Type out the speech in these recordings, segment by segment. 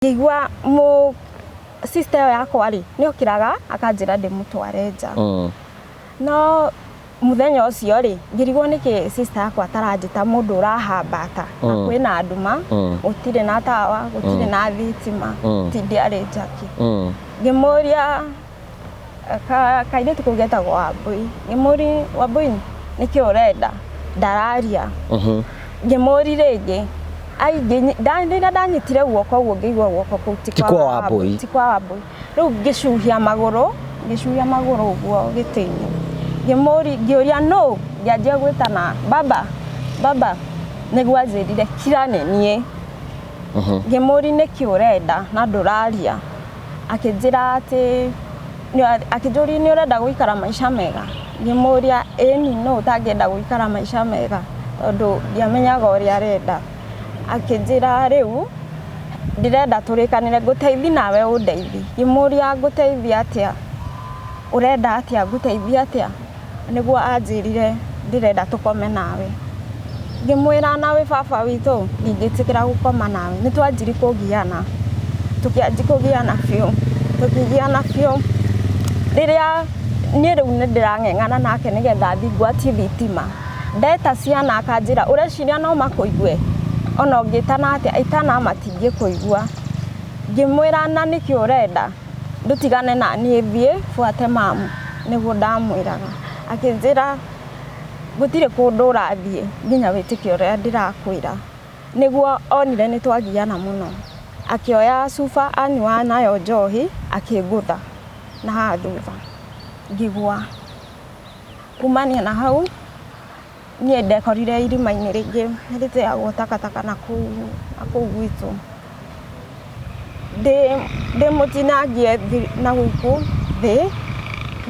Ngĩigua mũ sister ĩyo yakwa rĩ nĩ okĩraga akanjĩra ndĩmũtware nja. No mũthenya ũcio rĩ ngĩrigwo nĩkĩ sister yakwa ataranjĩta mũndũ ũrahambata na kwĩna nduma, gũtirĩ na tawa, gũtirĩ na thitima, ti ndiarĩ njakĩ. Ngĩmũria kairĩtu kau getagwo Wambũi, ngĩmũria Wambũi nĩkĩ ũrenda? Ndararia. Ngĩmũria rĩngĩ, rĩrĩa ndanyitire guoko ũguo ngĩigua guoko kũu ti kwa Wambũi, ti kwa Wambũi. Rĩu ngĩcuhia magũrũ, ngĩcuhia magũrũ ũguo gĩtĩ-inĩ, ngĩmũria, ngĩũria nũ? Ngĩanjia gwĩtana baba, baba, nĩguo anjĩrire kira nĩ niĩ. Ngĩmũria nĩkĩ ũrenda na ndũraria? Akĩnjĩra atĩ, akĩnjũria nĩ ũrenda gũikara maica mega? Ngĩmũria ĩni nũ ũtangĩenda gũikara maica mega tondũ ndiamenyaga ũrĩa arenda. Akĩnjĩra rĩu ndĩrenda tũrĩkanĩre ngũteithie nawe ũndeithie. Ngĩmũria ngũteithie atĩa? Ũrenda atĩa ngũteithie atĩa? Nĩguo anjĩrire ndĩrenda tũkome nawe. Ngĩmwĩra na wĩ baba witũ ndingĩtĩkĩra gũkoma nawe. Nĩ twanjirie kũgiana, tũkĩanjia kũgiana biũ, tũkĩgiana biũ. Rĩrĩa niĩ rĩu nĩ ndĩrang'eng'ana nake nĩgetha thiĩ ngwatie thitima, ndeta ciana akanjĩra ũreciria no makũigue? Ona ũngĩtana atĩa, ĩtana matingĩkũigua. Ngĩmwĩra na nĩkĩ ũrenda? Ndũtigane na niĩ thiĩ buate mamu, nĩguo ndamwĩraga. Akĩnjĩra gũtirĩ kũndũ ũrathiĩ nginya wĩtĩkie ũrĩa ndĩrakwĩra. Nĩguo onire nĩ twagiana mũno, akĩoya cuba anyuaga nayo njohi akĩngũtha na haha thutha ngĩgwa. Kumania na hau niĩ ndekorire irima-inĩ rĩngĩ rĩteagwo takataka na kũu gwitũ. Ndĩ mũtinangie na gũkũ thĩ,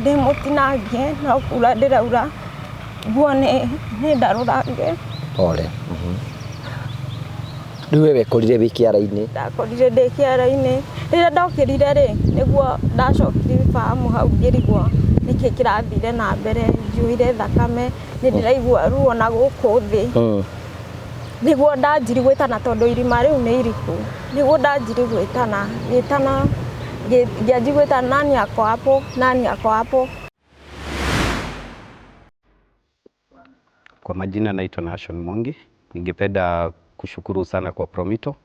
ndĩ mũtinangie no kura ndĩraura, nguo nĩ ndarũrange. Pole. Rĩu we wekorire wĩ kĩara-inĩ? Ndakorire ndĩ kĩara-inĩ. Rĩrĩa ndokĩrire rĩ, nĩguo ndacokire fahamu hau ngĩrigwo nĩkĩ kĩrathire na mbere, njiyũire thakame, nĩ ndĩraigua ruo na gũkũ thĩ. Nĩguo ndanjirie gwĩtana tondũ irima rĩu nĩ iriku, nĩguo ndanjirie gwĩtana, ngĩtana, ngĩanjia gwĩtana nani ako hapo, nani ako hapo. Kwa majina naitwa Nashon Mwangi. Ningependa kushukuru sana kwa Promito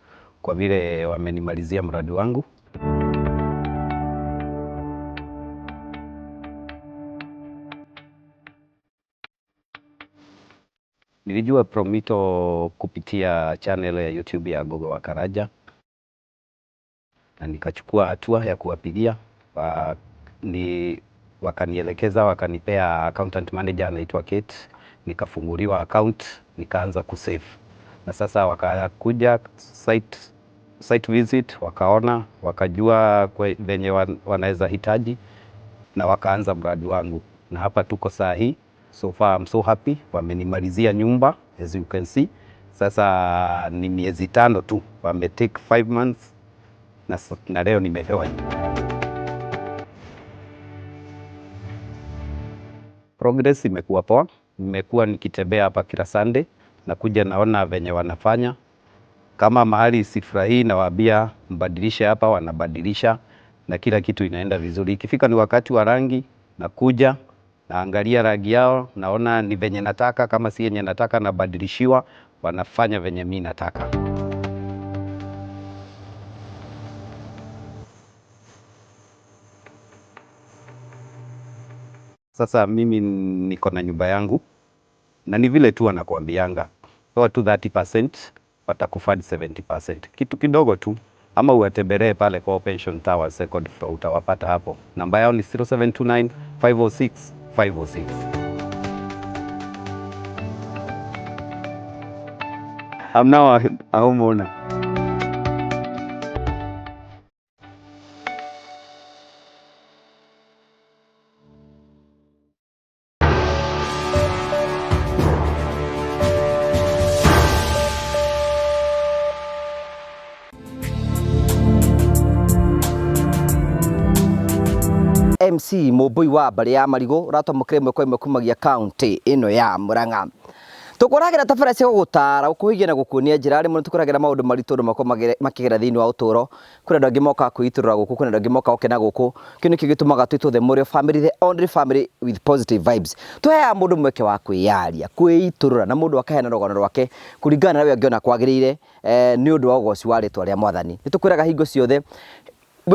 kwa vile wamenimalizia mradi wangu. Nilijua Promito kupitia channel ya YouTube ya Gogo wa Karaja na nikachukua hatua ya kuwapigia wakanielekeza, wakanipea accountant manager anaitwa Kate, nikafunguliwa account, nikaanza kusave. Na sasa wakakuja site visit, wakaona, wakajua venye wanaweza hitaji na wakaanza mradi wangu. Na hapa tuko saa hii, so far I'm so happy, wamenimalizia nyumba as you can see. Sasa ni miezi 5 tu, wame take 5 months na leo nimepewa. Progress imekuwa poa, nimekuwa nikitembea hapa kila Sunday, nakuja naona venye wanafanya. Kama mahali sifurahii nawaambia mbadilishe hapa, wanabadilisha na kila kitu inaenda vizuri. Ikifika ni wakati wa rangi, nakuja, naangalia rangi yao, naona ni venye nataka, kama si yenye nataka nabadilishiwa, wanafanya venye mi nataka. Sasa mimi niko na nyumba yangu na ni vile tu wanakuambianga toa tu 30% watakufund 70%. Kitu kidogo tu, ama uwatembelee pale kwa Pension Tower second floor, utawapata hapo. Namba yao ni 0729 506 506. I'm now a homeowner. MC Mũmbũi wa mbarĩ ya Marigũ ũratwamũkĩra ĩmwe kwa ĩmwe kumagia kaunti ĩno ya Murang'a. Tũkũragĩra tabara cia gũgũtara, gũkũhigia na gũkuonia njĩra rĩmwe tũkũragĩra maũndũ maritũ andũ makoragwo makĩgera thĩinĩ wa ũtũũro. Kwĩna andũ angĩ mokaga kwĩitũrũra gũkũ, kwĩna andũ angĩ mokaga gũkena gũkũ. Kĩu nĩkĩo gĩtũmaga twĩtwo The Mũrĩo Family, the only family with positive vibes. Tũheaga mũndũ mweke wa kwĩyaria, kwĩitũrũra na mũndũ akaheana rũgano rwake kũringana na ũrĩa angĩona kwagĩrĩire nĩ ũndũ wa ũgoci wa rĩtwa rĩa Mwathani. Nĩ tũkwĩraga hingo ciothe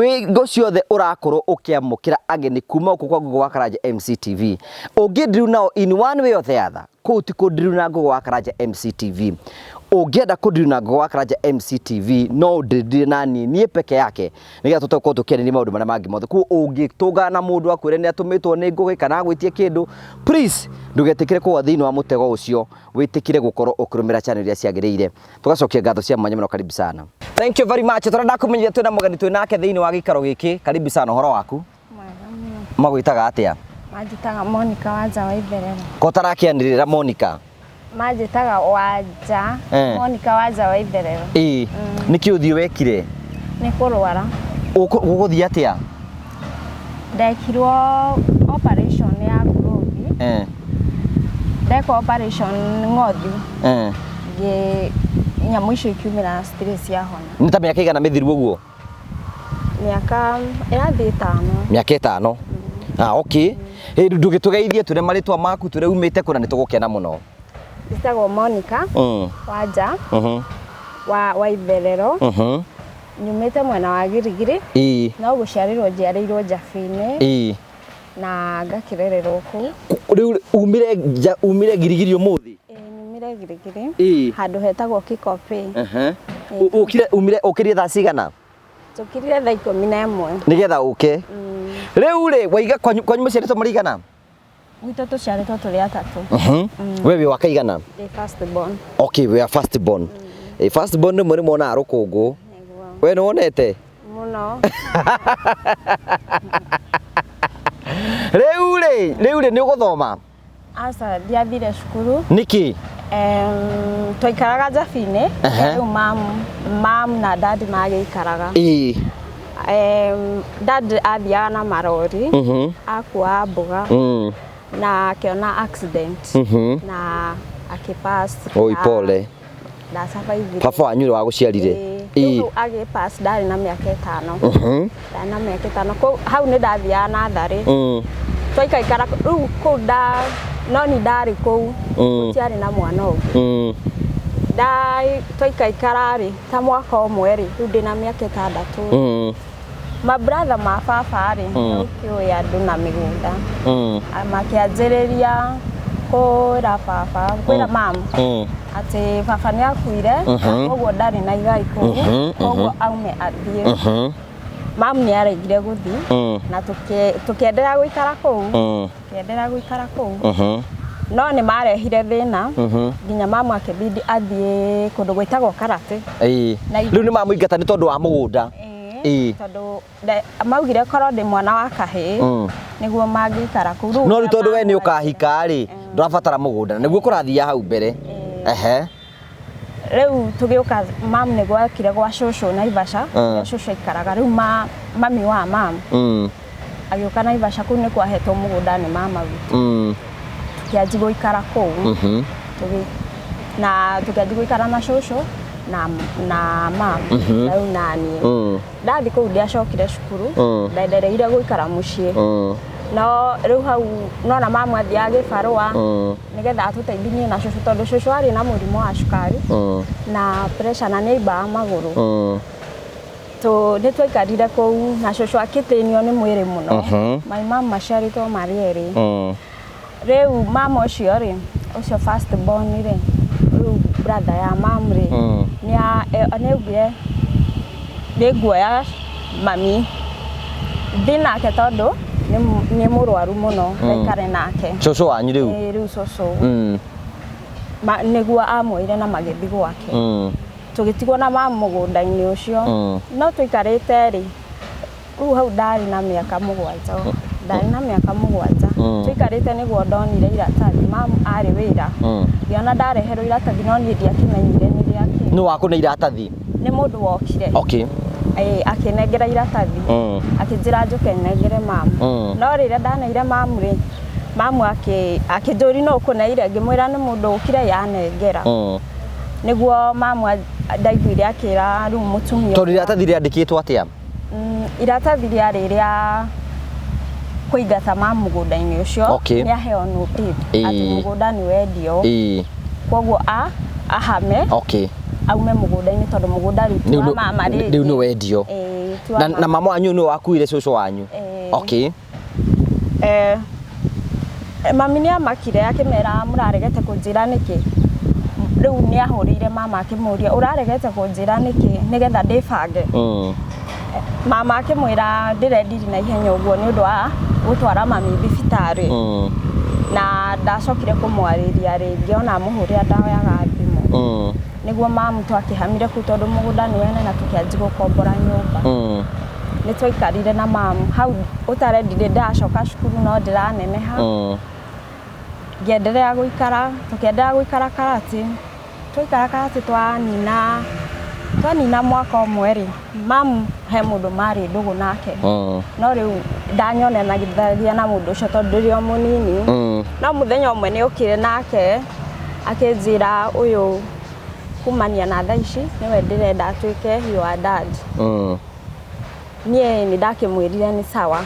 hingo ciothe ũrakorwo ũkĩamũkĩra ageni kuma gũkũ kwa Ngũgũ wa Karanja MCTV. Ũngĩndiru nao in one way or the other, kũu ti kũndiru na Ngũgũ wa Karanja MCTV. Ũngĩenda kũndiru na Ngũgũ wa Karanja MCTV no ũndirire na niĩ niĩ peke yake nĩgetha tũtokorwo tũkĩarĩrĩria maũndũ marĩa mangĩ mothe. Koguo ũngĩtũngana na mũndũ akwĩre nĩ atũmĩtwo nĩ Ngũgĩ kana agwĩtie kĩndũ, please ndũgetĩkĩre kũgwa thĩinĩ wa mũtego ũcio, wĩtĩkĩre gũkorwo ũkĩrũmĩra channel iria ciagĩrĩire. Tũgacokia ngatho cia mwanya mũno, karibu sana. Thank you very much. Tũrenda kũmenyithia twĩna mũgeni twĩ nake thĩinĩ wa gĩikaro gĩkĩ. Karibu sana, ũhoro waku? Mwega mũno. Magwĩtaga atĩa? Manjĩtaga Monica Wanja wa Itherero. Ko tarakĩanĩrĩra Monica? Manjĩtaga Wanja. Monica Wanja wa Itherero. Ĩĩ. Nĩkĩ ũthiũ wekire? Nĩ kũrwara. Ũgũthiĩ atĩa? Ndekirwo operation ya ngũrũthi. Ndekwo operation ng'othi. Ngĩ nyamũ icio ikiumĩra citirĩ ciahona. Nĩ ta mĩaka igana mĩthiru ũguo? Mĩaka ĩrathiĩ ĩtano. Mĩaka ĩtano. Ah, okay. Ndũgĩtũgeithie twĩre marĩtwa maku twĩre umĩte kũ na nĩtũgũkena mũno. Njĩtagwo Monica Wanja wa Itherero. Nyumĩte mwena wa Girigiri. No gũciarĩrwo njiarĩirwo Njabĩ-inĩ. Na ngakĩrererwo kũu. Rĩu umire Girigiri ũmũthĩ? Ĩĩ, nyumire Girigiri. Handũ hetagwo Kikopĩ. Ũkire umire ũkĩrie thaa cigana? Tũkirire thaa 11. Nĩgetha ũke. Rĩu rĩ waiga kwanyu mũciarĩtwo marĩ igana? Gwitũ tũciarĩtwo tũrĩ atatũ. We wĩ wa kaigana? Ndĩ first born. Okay, we are first born. First born rĩmwe nĩ monaga rũkũngũ. We nĩ wonete? Mũno. Rĩu rĩ nĩ ũgũthoma? Aca, ndiathire cukuru. Nĩkĩ? Twaikaraga Njabĩ-inĩ, rĩu mam na dad magĩikaraga. Dad athiaga na marori, akuaga mboga, na akĩona accident, na akĩpass. Oi, pole. Ndasurvivire. Baba wanyu ũrĩa wagũciarire? Rĩu agĩpass ndarĩ na mĩaka ĩtano. Ndarĩ na mĩaka ĩtano. Hau nĩ ndathiaga natharĩ. Twaikaikara rĩu kũu no ni ndarĩ kũu, gũtiarĩ na mwana ũngĩ. Twaikaikara rĩ ta mwaka ũmwe rĩ, rĩu ndĩna mĩaka ĩtandatũ. Mabratha ma baba rĩ, ũkĩũĩ andũ na mĩgũnda. Makĩanjĩrĩria kwĩra baba, kwĩra mam atĩ baba nĩ akuire, koguo ndarĩ na igai kũu, koguo aume athiĩ. Mam nĩ aregire gũthiĩ, na tũkĩenderea gũikara kũu, tũkĩenderea gũikara kũu. No nĩ marehire thĩna, nginya mamu akĩbidi athiĩ kũndũ gwĩtagwo Karate. Rĩu nĩ mamũingata nĩ tondũ wa mũgũnda. Tondũ maugire korwo ndĩ mwana wa kahĩĩ nĩguo mangĩikara kũu. No rĩu tondũ we nĩ ũkahika rĩ, ndũrabatara mũgũnda, nĩguo kũrathiĩ hau mbere. Rĩu tũgĩũka mam nĩ gwakire gwa cũcũ Naivasha, cũcũ aikaraga. Rĩu mami wa mam agĩũka Naivasha, kũu nĩ kwahetwo mũgũnda nĩ mama witũ. Tũkĩanjia gũikara kũu. Na tũkĩanjia gũikara na cũcũ na mam rĩu na niĩ. Ndathiĩ kũu ndiacokire cukuru, ndendereire gũikara mũciĩ. No rĩu hau nona mamu athiaga gĩbarũa nĩgetha atũteithie niĩ na cũcũ, tondũ cũcũ arĩ na mũrimũ wa cukari na pressure na nĩ aimbaga magũrũ. Nĩ twaikarire kũu na cũcũ akĩthĩnio nĩ mwĩrĩ mũno. My mum maciarĩtwo marĩ erĩ. Rĩu mama ũcio rĩ, ũcio first born rĩ, rĩu brother ya mam rĩ, nĩ augire nĩ nguoya mami thiĩ nake tondũ nĩ mũrwaru mũno, ngaikare nake. Cũcũ wanyu rĩu? Rĩu cũcũ. Nĩguo amwĩrire na magĩthiĩ gwake. Tũgĩtigwo na mamu mũgũnda-inĩ ũcio. No tũikarĩte rĩ, rĩu hau ndarĩ na mĩaka mũgwanja. Ndarĩ na mĩaka mũgwanja. Tũikarĩte nĩguo ndonire iratathi, mamu arĩ wĩra. Ngĩona ndareherwo iratathi no niĩ ndiakĩmenyire nĩ rĩakĩ. Nĩ wakũne iratathi? Nĩ mũndũ wokire. Akĩnengera iratathi. Akĩnjĩra njũke nengere mamu. No rĩrĩa ndaneire mamu rĩ, Mamu akĩnjũria no ũkũneire, ngĩmwĩra nĩ mũndũ ũkire yanengera. Nĩguo mamu ndaiguire akĩra rĩu mũtumia. Tondũ iratathi rĩandĩkĩtwo atĩa? Iratathi rĩarĩ rĩa kũingata mamu mũgũnda-inĩ ũcio. Okay. Nĩ aheo notice atĩ mũgũnda nĩ wendio. Koguo ahame. Aume mũgũnda-inĩ tondũ mũgũnda rĩu ti wa mama rĩngĩ. Rĩu nĩ wendio. Ĩĩ, ti wa Na mama wanyu nĩ wakuire cũcũ wanyu? Ĩĩ. Okay. Mami nĩ amakire akĩmera mũraregete kũnjĩra nĩkĩ. Rĩu nĩ ahũrĩire mama akĩmũria ũraregete kũnjĩra nĩkĩ nĩgetha ndĩbange. Mama akĩmwĩra ndĩrendiri na ihenya ũguo nĩ ũndũ wa gũtwara mami thibitarĩ. Na ndacokire kũmwarĩria rĩngĩ ona amũhũrĩra ndaoyaga thimũ. Nĩguo mamu twakĩhamire kũu tondũ mũgũnda nĩ wene na tũkĩanjia gũkombora nyũmba. Nĩ twaikarire na mamu hau ũtarendire ndacoka cukuru no ndĩraneneha. Ngĩenderea gũikara, tũkĩenderea gũikara Karati. Twaikara Karati twanina mwaka ũmwe rĩ, mamu he mũndũ marĩ ndũgũ nake. No rĩu ndanyonanagia na mũndũ ũcio tondũ ndĩrĩ o mũnini. No mũthenya ũmwe nĩ okire nake akĩnjĩra ũyũ kumania na thaa ici nĩwe ndĩrenda atuĩke your dad. Niĩ nĩ ndakĩmwĩrire nĩ sawa.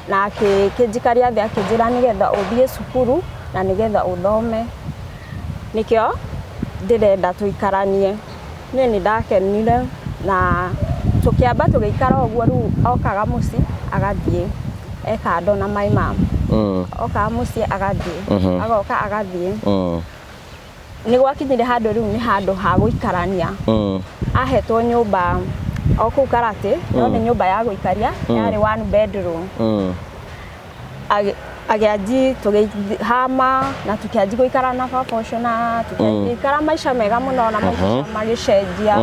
Na akĩnjikaria thĩ akĩnjĩra nĩgetha ũthiĩ cukuru na nĩgetha ũthome. Nĩkĩo ndĩrenda tũikaranie. Niĩ nĩ ndakenire na tũkĩamba tũgĩikara ũguo rĩu okaga mũciĩ agathiĩ e kando na my mom. Okaga mũciĩ agathiĩ, agoka agathiĩ. Nĩ gwakinyire handũ rĩu nĩ handũ ha gũikarania. Ahetwo nyũmba o kũu Karati, no nĩ nyũmba ya gũikaria, yarĩ one bedroom. Agĩanji tũgĩhama na tũkĩanji gũikara na baba ũcio na tũkĩikara maica mega mũno na maica magĩcenjia.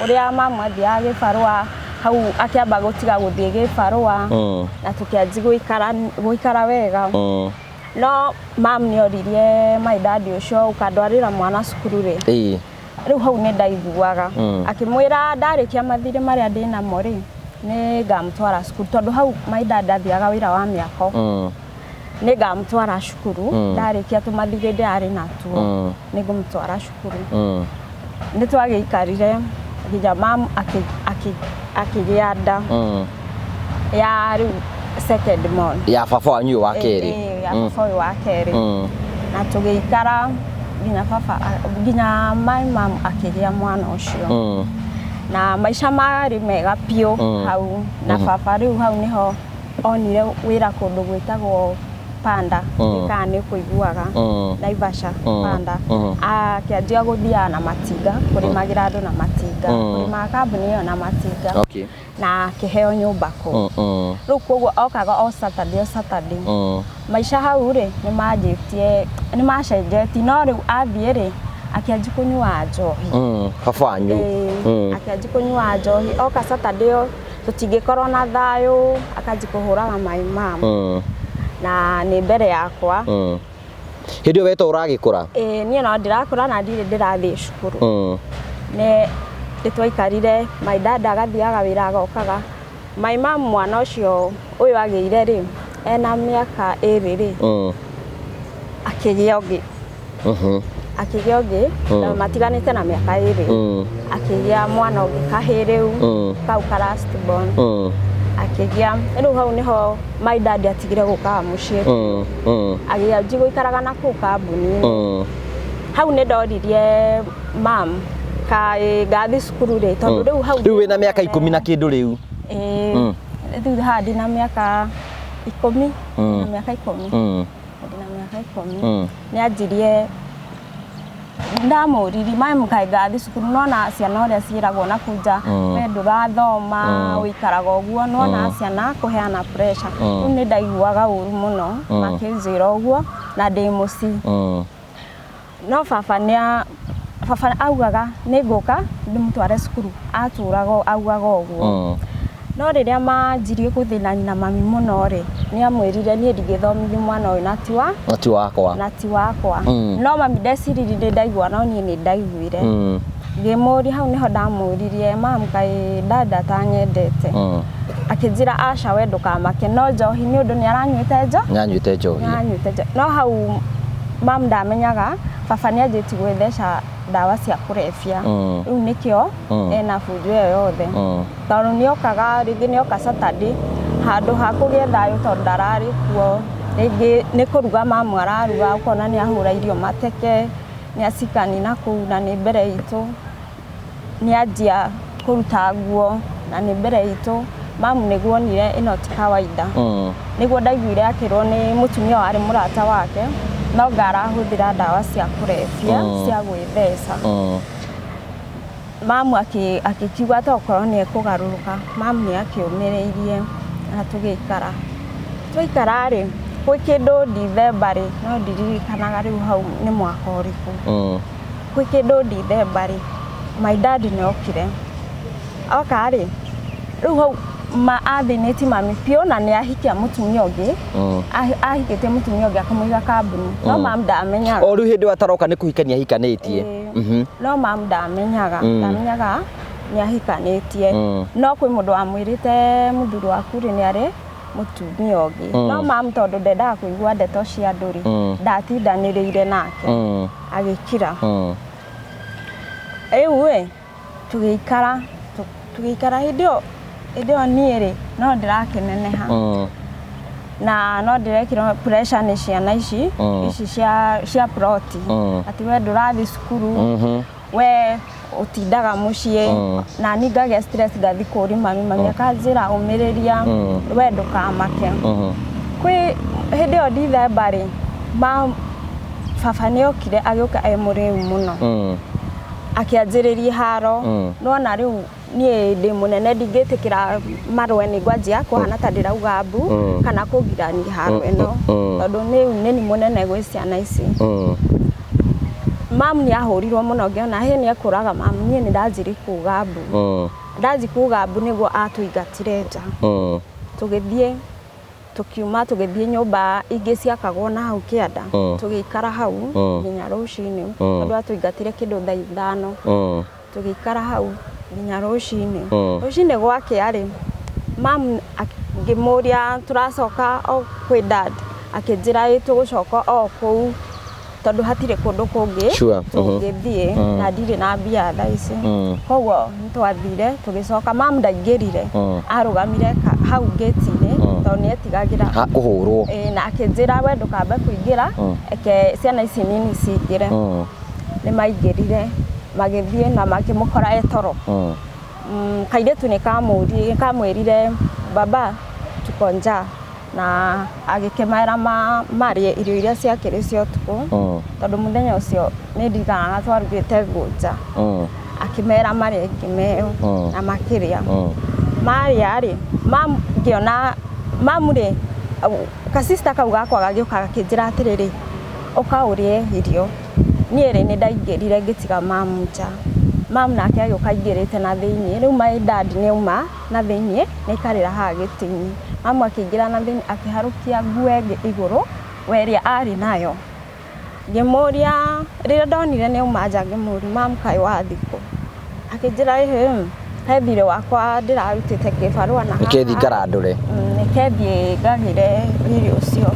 Ũrĩa mamu athiaga gĩbarũa hau akĩamba gũtiga gũthiĩ gĩbarũa na tũkĩanji gũikara wega. No mamu nĩ oririe my dad ũcio ũkandwarĩra mwana cukuru rĩ. Rĩu hau nĩ ndaiguaga. Akĩmwĩra ndarĩkia mathirĩ marĩa ndĩnamo rĩ, nĩ ngamũtwara cukuru tondũ hau my dad athiaga wĩra wa mĩako. Nĩ ngamũtwara cukuru, ndarĩkia tũmathirĩ ndĩrarĩ natuo, nĩ ngũmũtwara cukuru. Nĩ twagĩikarire nginya mamu akĩgĩa nda. Ya rĩu second born. Ya baba wanyu ũyũ wa kerĩ. Ya baba ũyũ wa kerĩ. Na tũgĩikara nginya baba, nginya my mom akĩgĩa mwana ũcio. Na maica marĩ mega biũ hau. Na baba rĩu hau nĩho onire wĩra kũndũ gwĩtagwo Panda, kana nĩ kũiguaga Naivasha, Panda. Akĩanjia gũthiaga na matinga, kũrĩmagĩra andũ na matinga, kũrĩmaga kambuni ĩyo na matinga. Na akĩheo nyũmba kũu. Rĩu koguo okaga o Saturday, o Saturday. Maica hau rĩ, nĩ manjĩtie, nĩ macenjetie, no rĩu athiĩ rĩ, akĩanjia kũnyua njohi. Baba wanyu. Akĩanjia kũnyua njohi, oka Saturday ĩyo tũtingĩkorwo na thayũ, akanjia kũhũraga my mom. Na nĩ mbere yakwa. Hĩndĩ ĩyo we to ũragĩkũra? Ĩĩ, niĩ no ndĩrakũra na ndirĩ ndĩrathiĩ cukuru. Nĩ twaikarire, my dad agathiaga wĩra agokaga. My mom mwana ũcio ũyũ agĩire rĩ, ena mĩaka ĩrĩ rĩ, akĩgĩa ũngĩ. Akĩgĩa ũngĩ, na matiganĩte na mĩaka ĩrĩ. Akĩgĩa mwana ũngĩ kahĩĩ rĩu, kau ka last born. Akĩgĩa, rĩu hau nĩho my dad atigire gũkaga mũciĩ. Agĩanjia gũikaraga na kũu kambuni-inĩ. Hau nĩ ndoririe mam kaĩ ngathiĩ cukuru rĩ, tondũ rĩu hau Rĩu wĩna mĩaka ikũmi na kĩndũ rĩu. Ĩĩ. Rĩu haha ndĩna mĩaka ikũmi, ndĩna mĩaka ikũmi. Ndĩna mĩaka ikũmi. Nĩ anjirie ndamũririe mam kaĩ ngathiĩ cukuru, nona ciana ũrĩa ciĩragwo na kũu nja, we ndũrathoma, ũikaraga ũguo, nona ciana kũheana pressure. Rĩu nĩ ndaiguaga ũru mũno, makĩnjĩra ũguo na ndĩ mũciĩ. No baba nĩ baba augaga nĩ ngũka ndĩmũtware cukuru, atũraga augaga ũguo. No rĩrĩa manjirie gũthĩnania na mami mũno rĩ, nĩ amwĩrire niĩ ndingĩthomithia mwana ũyũ na ti wa Na ti wakwa. Na ti wakwa. No mami ndeciririe nĩ ndaigua, no niĩ nĩ ndaiguire. Ngĩmũria hau nĩho ndamũririe mam kaĩ dada atanyendete. Akĩnjĩra aca, we ndũkamake, no njohi nĩ ũndũ nĩ aranyuĩte njo. Nyanyuĩte njohi. Nĩaranyuĩte njohi, no hau mam ndamenyaga baba nĩ anjĩtie gwĩtheca ndawa cia kũrebia. Rĩu nĩkĩo ena bunjo ĩyo yothe, tondũ nĩokaga rĩngĩ, nĩoka Saturday, handũ ha kũgĩe thayũ, tondũ ndararĩ kuo rĩngĩ, nĩ kũruga mamu araruga, ũkona nĩ ahũra irio mateke, nĩ acikanina kũu na nĩ mbere itũ, nĩ anjia kũruta nguo na nĩ mbere itũ. Mamu nĩguo onire ĩno ti kawaida. Nĩguo ndaiguire akĩrwo nĩ mũtumia warĩ mũrata wake no nga arahũthĩra ndawa cia kũrebia, cia gwĩtheca. Mamu akĩkiuga ta okorwo nĩ ekũgarũrũka. Mamu nĩ akĩũmĩrĩirie na tũgĩikara. Twaikara rĩ, gwĩ kĩndũ Dithemba rĩ, no ndiririkanaga rĩu hau nĩ mwaka ũrĩkũ, gwĩ kĩndũ Dithemba rĩ, my dad nĩ okire. Oka rĩ, rĩu hau ma athĩnĩti mami biũ na nĩ ahikia mũtumia ũngĩ. Ahikĩtie mũtumia ũngĩ, akamũiga kambuni, no mam ndamenyaga. O rĩu hĩndĩ ĩyo ataroka nĩ kũhikania ahikanĩtie. Ĩĩ. No mam ndamenyaga. Ndamenyaga nĩ ahikanĩtie. No kwĩ mũndũ wamwĩrĩte mũthuri waku rĩ, nĩ arĩ mũtumia ũngĩ. No mam tondũ ndendaga kũigua ndeto cia andũ rĩ, ndatindanĩrĩire nake. Agĩkira. Rĩu ĩ tũgĩikara, tũgĩikara. Hĩndĩ ĩyo niĩ rĩ, no ndĩrakĩneneha na no ndĩrekĩrwo pressure nĩ ciana ici, ici cia ploti, atĩ we ndũrathiĩ cukuru, we ũtindaga mũciĩ. Na ni ngagĩa stress, ngathi kũri mami, mami akanjĩra, ũmĩrĩria, we ndũkamake. Kwĩ hĩndĩ ĩyo Dithemba rĩ, ma baba nĩ okire, agĩũka e mũrĩu mũno. Akĩanjĩrĩria haro. Nona rĩu niĩ ndĩ mũnene, ndingĩtĩkĩra marũe, nĩ ngwanjia kũhana ta ndĩrauga mbu kana kũgirania haro ĩno, tondũ nĩ nĩ mũnene gwĩ ciana ici. Mamu nĩ ahũrirwo mũno, ngĩona hĩ nĩ ekũraga mamu. Niĩ nĩ ndanjiri kuga mbu. Ndanji kuga mbu nĩguo atũingatire nja. Tũgĩthiĩ, tũkiuma, tũgĩthiĩ nyũmba ingĩ ciakagwo na hau kĩanda. Tũgĩikara hau nginya rũcinĩ, tondũ atũingatire kĩndũ thaa 5. Tũgĩikara hau nginya rũcinĩ. Rũcinĩ gwakĩa rĩ, mamu ngĩmũria tũracoka o kwĩ dad, akĩnjĩra ĩ tũgũcoka o kũu, tondũ hatirĩ kũndũ kũngĩ tũngĩthiĩ na ndirĩ na mbia thaa ici. Koguo nĩtwathire tũgĩcoka. Mamu ndaingĩrire, arũgamire hau gate-inĩ, tondũ nĩ etigagĩra kũhũrwo. Ĩĩ, na akĩnjĩra we ndũkambe kũingĩra, eke ciana ici nini cingĩre. Nĩ maingĩrire, magĩthiĩ na makĩmũkora e toro. Kairĩtu nĩ kamwĩrire, "Baba, tuko njaa," na agĩkĩmera marĩe irio iria ciakĩrĩ cia ũtukũ, tondũ mũthenya ũcio nĩ ndirikanaga twarugĩte ngũnja. Akĩmera marĩe ngima ĩyo na makĩrĩa. Marĩa rĩ, mam ngĩona mamu rĩ, kasista kau gakwa gagĩũka gakĩnjĩra atĩrĩrĩ, "Ũka ũrĩe irio." Niĩ rĩ, nĩ ndaingĩrire, ngĩtiga mamu nja. Mamu nake agĩũka aingĩrĩte na thĩiniĩ. Rĩu my dad nĩ auma na thĩiniĩ, nĩ aikarĩra haha gĩtĩ-inĩ. Mamu akĩingĩra na thĩiniĩ, akĩharũkia nguo ĩngĩ igũrũ we ĩrĩa arĩ nayo. Ngĩmũria, rĩrĩa ndonire nĩ auma nja, ngĩmũria, "Mamu, kaĩ wathiĩ kũ?" Akĩnjĩra, "Ĩhĩ, he thirĩ wakwa ndĩrarutĩte kĩbarũa na Nĩkĩthi ngarandũre. Nĩkethiĩ ngagĩre thirĩ ũcio."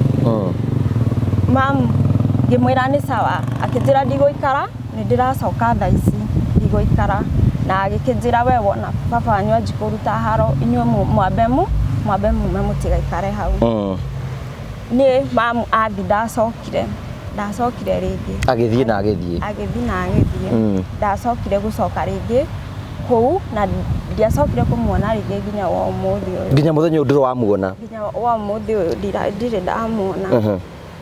Mamu ngĩmwĩra nĩ sawa. Akĩnjĩra, "Ndigũikara, nĩ ndĩracoka thaa ici, ndigũikara." Na agĩkĩnjĩra, "We wona baba wanyu anji kũruta haro, inyuĩ mwambe mume, mũtigaikare hau." Niĩ mamu athi ndacokire rĩngĩ. Agĩthiĩ na agĩthiĩ. Agĩthiĩ na agĩthiĩ. Ndacokire gũcoka rĩngĩ kũu na ndiacokire kũmuona rĩngĩ nginya wa ũmũthĩ ũyũ. Nginya mũthenya ũyũ ndũrĩ wamuona. Nginya wa ũmũthĩ ũyũ ndirĩ ndamuona.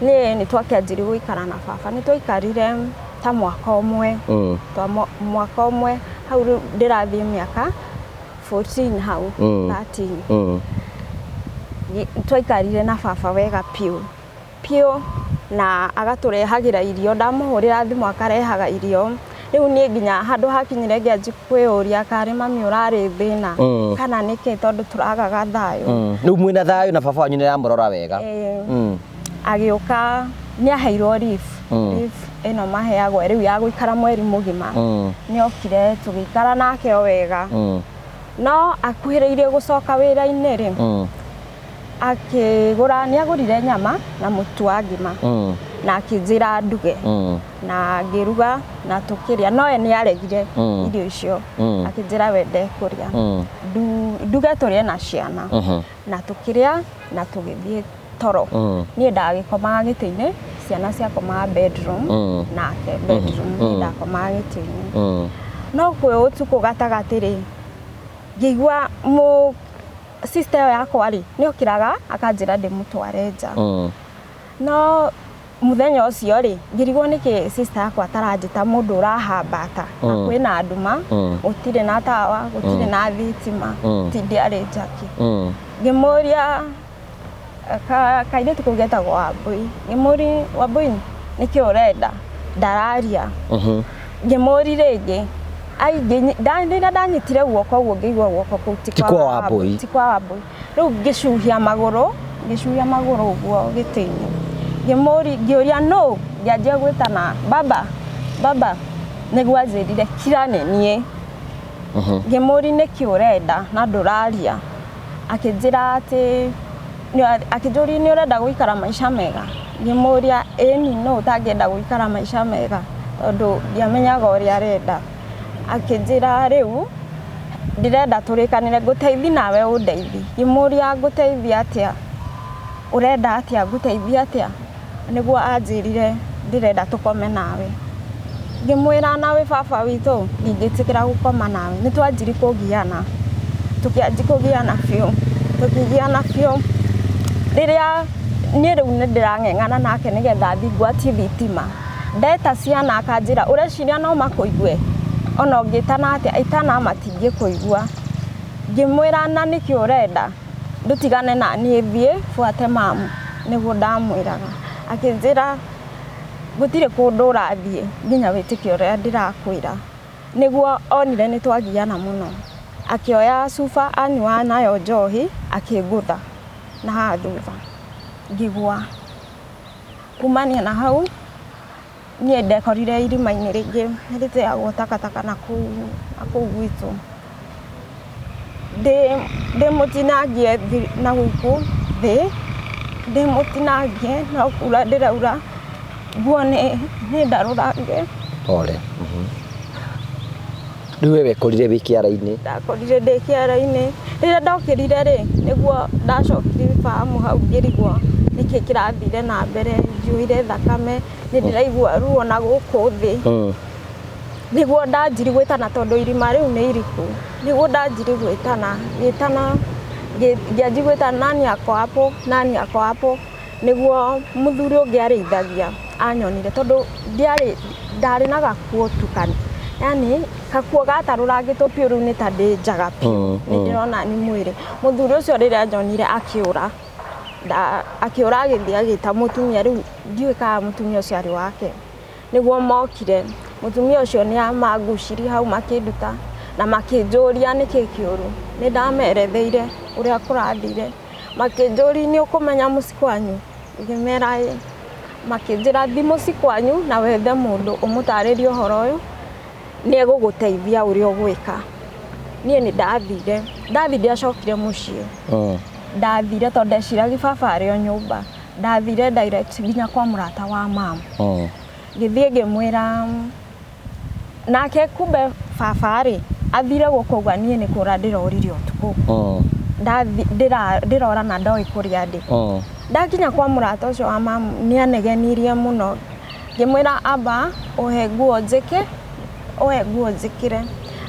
Niĩ nĩ twakĩanjirie gũikara na baba, nĩ twaikarire ta mwaka ũmwe. Twa mwaka ũmwe hau, rĩu ndĩrathiĩ mĩaka 14 hau, 13. Twaikarire na baba wega piũ piũ, na agatũrehagĩra irio, ndamũhũrĩra thimũ akarehaga irio. Rĩu niĩ nginya handũ hakinyire ngĩanji kwĩyũria karĩ mami ũrarĩ thĩna kana nĩkĩ, tondũ tũragaga thayũ. Rĩu mwĩna thayũ na baba wanyu nĩ aramũrora wega. Ĩĩ. Agĩũka, nĩ aheirwo leave. Leave ĩno maheagwo rĩu ya gũikara mweri mũgima. Nĩ okire, tũgĩikara nake o wega. No akuhĩrĩirie gũcoka wĩra-inĩ rĩ, akĩgũra, nĩ agũrire nyama na mũtu wa ngima na akĩnjĩra nduge, na ngĩruga na tũkĩrĩa, no we nĩ aregire irio icio, akĩnjĩra we ndekũrĩa, nduge tũrĩe na ciana, na tũkĩrĩa na tũgĩthiĩ toro. Niĩ ndagĩkomaga gĩtĩ-inĩ, ciana ciakomaga bedroom, nake bedroom, niĩ ndakomaga gĩtĩ-inĩ. No kwĩ ũtukũ gatagatĩ rĩ, ngĩigua mũ sister ĩyo yakwa rĩ, nĩ okĩraga akanjĩra ndĩmũtware nja. No mũthenya ũcio rĩ, ngĩrigwo nĩkĩ sister yakwa ataranjĩta, mũndũ ũrahambata na kwĩna nduma, gũtirĩ na tawa, gũtirĩ na thitima, ti ndiarĩ njaki. Ngĩmũria kairĩtu kau getagwo Wambui, ngĩmũria, "Wambui, nĩkĩ ũrenda?" Ndararia. Ngĩmũri rĩngĩ, ai, rĩrĩa ndanyitire guoko ũguo, ngĩigua guoko kũu ti Ti kwa Wambui. Ti kwa Wambui. Rĩu ngĩcuhia magũrũ, ngĩcuhia magũrũ ũguo gĩtĩ-inĩ, ngĩmũri, ngĩũria no, ngĩanjia gwĩtana, "Baba, baba," nĩguo anjĩrire, "Kira, nĩ niĩ." Ngĩmũri, "Nĩkĩ ũrenda na ndũraria?" Akĩnjĩra atĩ akĩnjũria, "Nĩ ũrenda gũikara maica mega?" Ngĩmũria, "Ĩni, no ũtangĩenda gũikara maica mega?" Tondũ ndiamenyaga ũrĩa arenda. Akĩnjĩra, "Rĩu ndĩrenda tũrĩkanĩre, ngũteithi nawe ũndeithi." Ngĩmũria, "Ngũteithia atĩa? Ũrenda atĩa? Ngũteithia atĩa?" Nĩguo anjĩrire, "Ndĩrenda tũkome nawe." Ngĩmwĩra, "Nawe baba witũ, ndingĩtĩkĩra gũkoma nawe." Nĩ twanjiri kũgiana, tũkĩanji kũgiana biũ, tũkĩgiana biũ. Rĩrĩa niĩ rĩu nĩ ndĩrang'eng'ana nake nĩgetha thiĩ ngwatie thitima, ndeta ciana akanjĩra, "Ũreciria no makũigue? Ona ũngĩtana atĩa, ĩtana matingĩkũigua." Ngĩmwĩra, "Na nĩkĩ ũrenda ndũtigane na niĩ, thiĩ buate mamu?" Nĩguo ndamwĩraga. Akĩnjĩra, "Gũtirĩ kũndũ ũrathiĩ nginya wĩtĩkie ũrĩa ndĩrakwĩra." Nĩguo onire nĩ twagiana mũno, akĩoya cuba anyua nayo njohi, akĩngũtha na haha thutha, ngĩgwa. Kumania na hau, niĩ ndekorire irima-inĩ rĩngĩ rĩteagwo takataka na kũu gwitũ, ndĩ mũtinangie na gũkũ thĩ, ndĩ mũtinangie, no kura ndĩraura, nguo nĩ ndarũrange. Pole. Rĩu we wekorire wĩ kĩara-inĩ? Ndakorire ndĩ kĩara-inĩ. Rĩrĩa ndokĩrire rĩ, nĩguo ndacokire fahamu. Hau ngĩrigwo nĩkĩ kĩrathire na mbere, njiyũire thakame, nĩ ndĩraigua ruo na gũkũ thĩ. Nĩguo ndanjiri gwĩtana, tondũ irima rĩu nĩ iriku. Nĩguo ndanjiri gwĩtana, ngĩtana, ngĩanji gwĩtana, "Nani ako hapo? Nani ako hapo?" Nĩguo mũthuri ũngĩ arĩithagia anyonire, tondũ ndiarĩ, ndarĩ na gakuo tu, yani kakuo gatarũrangĩtwo biũ, rĩu nĩ ta ndĩ njaga biũ, nĩ ndĩrona nĩ mwĩrĩ. Mũthuri ũcio rĩrĩa anyonire akĩũra, akĩũra agĩthiĩ agĩta mũtumia. Rĩu ndiũĩ kana mũtumia ũcio arĩ wake. Nĩguo mokire, mũtumia ũcio nĩ amangucirie hau, makĩnduta na makĩnjũria nĩkĩ kĩũru. Nĩ ndameretheire ũrĩa kũrathire. Makĩnjũria, "Nĩ ũkũmenya mũciĩ kwanyu?" Ngĩmera ĩ. Makĩnjĩra, "Thiĩ mũciĩ kwanyu na wethe mũndũ ũmũtarĩrie ũhoro ũyũ, nĩ egũgũteithia ũrĩa ũgwĩka." Niĩ nĩ ndathire, ndathi ndiacokire mũciĩ. Ndathire tondũ ndeciragia baba arĩ o nyũmba. Ndathire direct nginya kwa mũrata wa mamu. Ngĩthiĩ ngĩmwĩra, nake kumbe baba rĩ, athire gũkũ ũguo, niĩ nĩ kũra ndĩrorire ũtukũ. Ndĩrora na ndoĩ kũrĩa ndĩ. Ndakinya kwa mũrata ũcio wa mamu, nĩ anegenirie mũno. Ngĩmwĩra, "Amba ũhe nguo njĩkĩ, ũhe nguo njĩkĩre."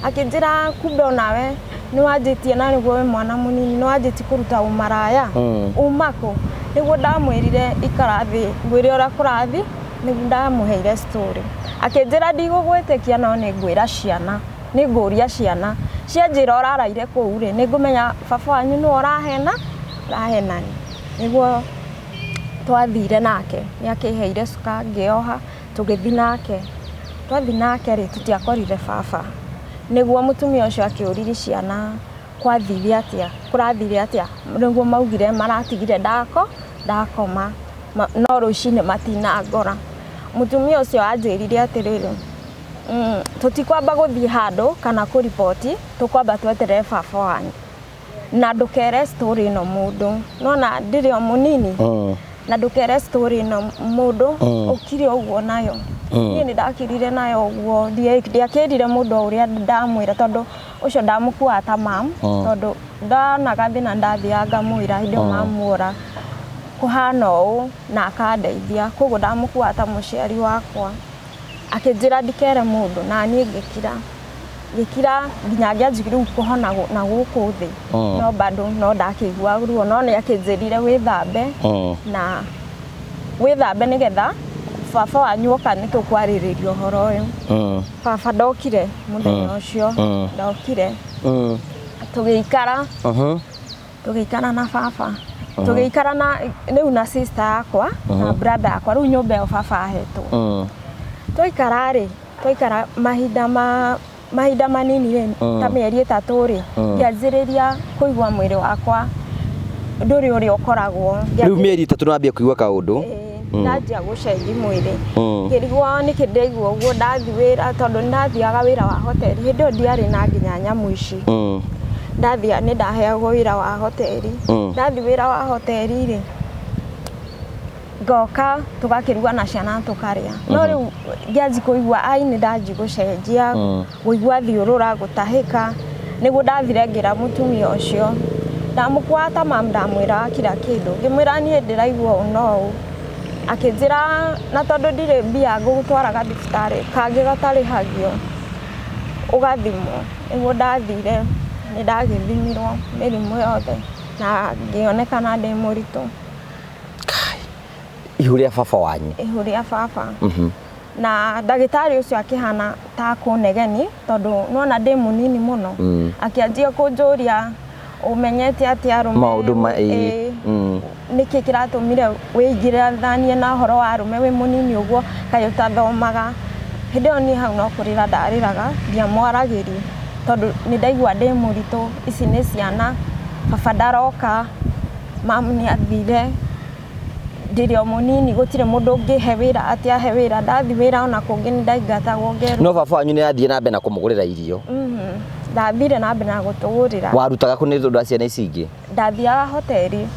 Akĩnjĩra, "Kumbe onawe nĩ wanjĩtie, na nĩguo wĩ mwana mũnini nĩ wanjĩtie kũruta ũmaraya, uma kũ?" Nĩguo ndamwĩrire, "Ikara thĩ ngwĩre ũrĩa kũrathi." Nĩguo ndamũheire story. Akĩnjĩra, "Ndigũgwĩtĩkia, no nĩ ngwĩra ciana, nĩ ngũria ciana, cianjĩra ũraraire kũu rĩ, nĩ ngũmenya baba wanyu nĩwe ũrahena, ũrahenani." Nĩguo twathire nake, nĩ akĩheire cuka, ngĩoha, tũgĩthi nake. Twathi nake rĩ, tũtiakorire baba. Nĩguo mũtumia ũcio akĩũririe ciana kwathire atĩa, kũrathire atĩa. Nĩguo maugire maratigire ndakoma, no rũcinĩ matinangora. Mũtumia ũcio anjĩrire atĩrĩrĩ, Tũtikwamba gũthiĩ handũ kana kũriboti, tũkwamba tweterere baba wanyu na ndũkere story ĩno mũndũ, nona ndĩrĩ o mũnini, na ndũkere story ĩno mũndũ, ũkire ũguo nayo. Niĩ nĩ ndakirire nayo ũguo, ndiakĩrire mũndũ o ũrĩa ndamwĩra, tondũ ũcio ndamũkuaga ta mam, tondũ ndona gathĩna ndathiaga ngamwĩra hĩndĩ ĩyo mamuora kũhana ũũ na akandeithia, koguo ndamũkuaga ta mũciari wakwa. Akĩnjĩra ndikere mũndũ na niĩ ngĩkira, ngĩkira nginya ngĩanjia rĩu kũhona na gũkũ thĩ, no bado no ndakĩigua ruo, no nĩ akĩnjĩrire wĩthambe na wĩthambe nĩgetha baba wanyu oka nĩ tũkwarĩrĩria ũhoro ũyũ. Baba ndokire mũthenya ũcio, ndokire. Tũgĩikara, tũgĩikara na baba, tũgĩikara na rĩu na sister yakwa na brother yakwa, rĩu nyũmba ĩyo baba ahetwo. Twaikara rĩ, twaikara mahinda ma mahinda manini rĩ, ta mĩeri 3 rĩ, ngĩanjĩrĩria kũigua mwĩrĩ wakwa ndũrĩ ũrĩa ũkoragwo. Rĩu mĩeri 3 nĩwambia kũigua kaũndũ? Ĩĩ, ndanjia gũcenjia mwĩrĩ, ngĩrigwo nĩkĩ ndaigua ũguo. Ndathi wĩra, tondũ nĩndathiaga wĩra wa hoteli hĩndĩ ĩyo, ndiarĩ na nginya nyamũ ici. Ndathia nĩ ndaheagwo wĩra wa hoteli. Ndathi wĩra wa hoteli rĩ, ngoka tũgakĩruga na ciana tũkarĩa, no rĩu ngĩanji kũigua ai nĩ ndanji gũcenjia, kũigua thiũrũra, gũtahĩka. Nĩguo ndathire ngĩra mũtumia ũcio ndamũkuaga ta mam, ndamwĩraga kila kĩndũ, ngĩmwĩra niĩ ndĩraigua ũũ na ũũ. Akĩnjĩra na tondũ ndirĩ mbia ngũgũtwaraga thibitarĩ kangĩ gatarĩhagio ũgathimwo. Nĩguo ndathire nĩ ndagĩthimirwo mĩrimũ yothe na ngĩonekana ndĩ mũritũ. Ihu rĩa baba wanyu? Ihu rĩa baba. Na ndagĩtarĩ ũcio akĩhana ta kũnegeni, tondũ nona ndĩ mũnini mũno. Akĩanjia kũnjũria ũmenyete atĩa arũme, maũndũ ma ĩĩ. Ĩĩ, nĩkĩ kĩratũmire wĩingĩrithanie na ũhoro wa arũme wĩ mũnini ũguo, kaĩ ũtathomaga? Hĩndĩ ĩyo niĩ hau no kũrĩra ndarĩraga, ndiamwaragĩria, tondũ nĩ ndaigua ndĩ mũritũ, ici nĩ ciana, baba ndaroka, mamu nĩ athire, ndĩrĩ o mũnini, gũtirĩ mũndũ ũngĩhe wĩra atĩ ahe wĩra. Ndathi wĩra ona kũngĩ nĩ ndaingatagwo ngerwo. No baba wanyu nĩ athiĩ na mbere na kũmũgũrĩra irio? Ndathire na mbere na gũtũgũrĩra. Warutaga kũ nĩ tondũ wa ciana ici ingĩ? Ndathiaga hoteli.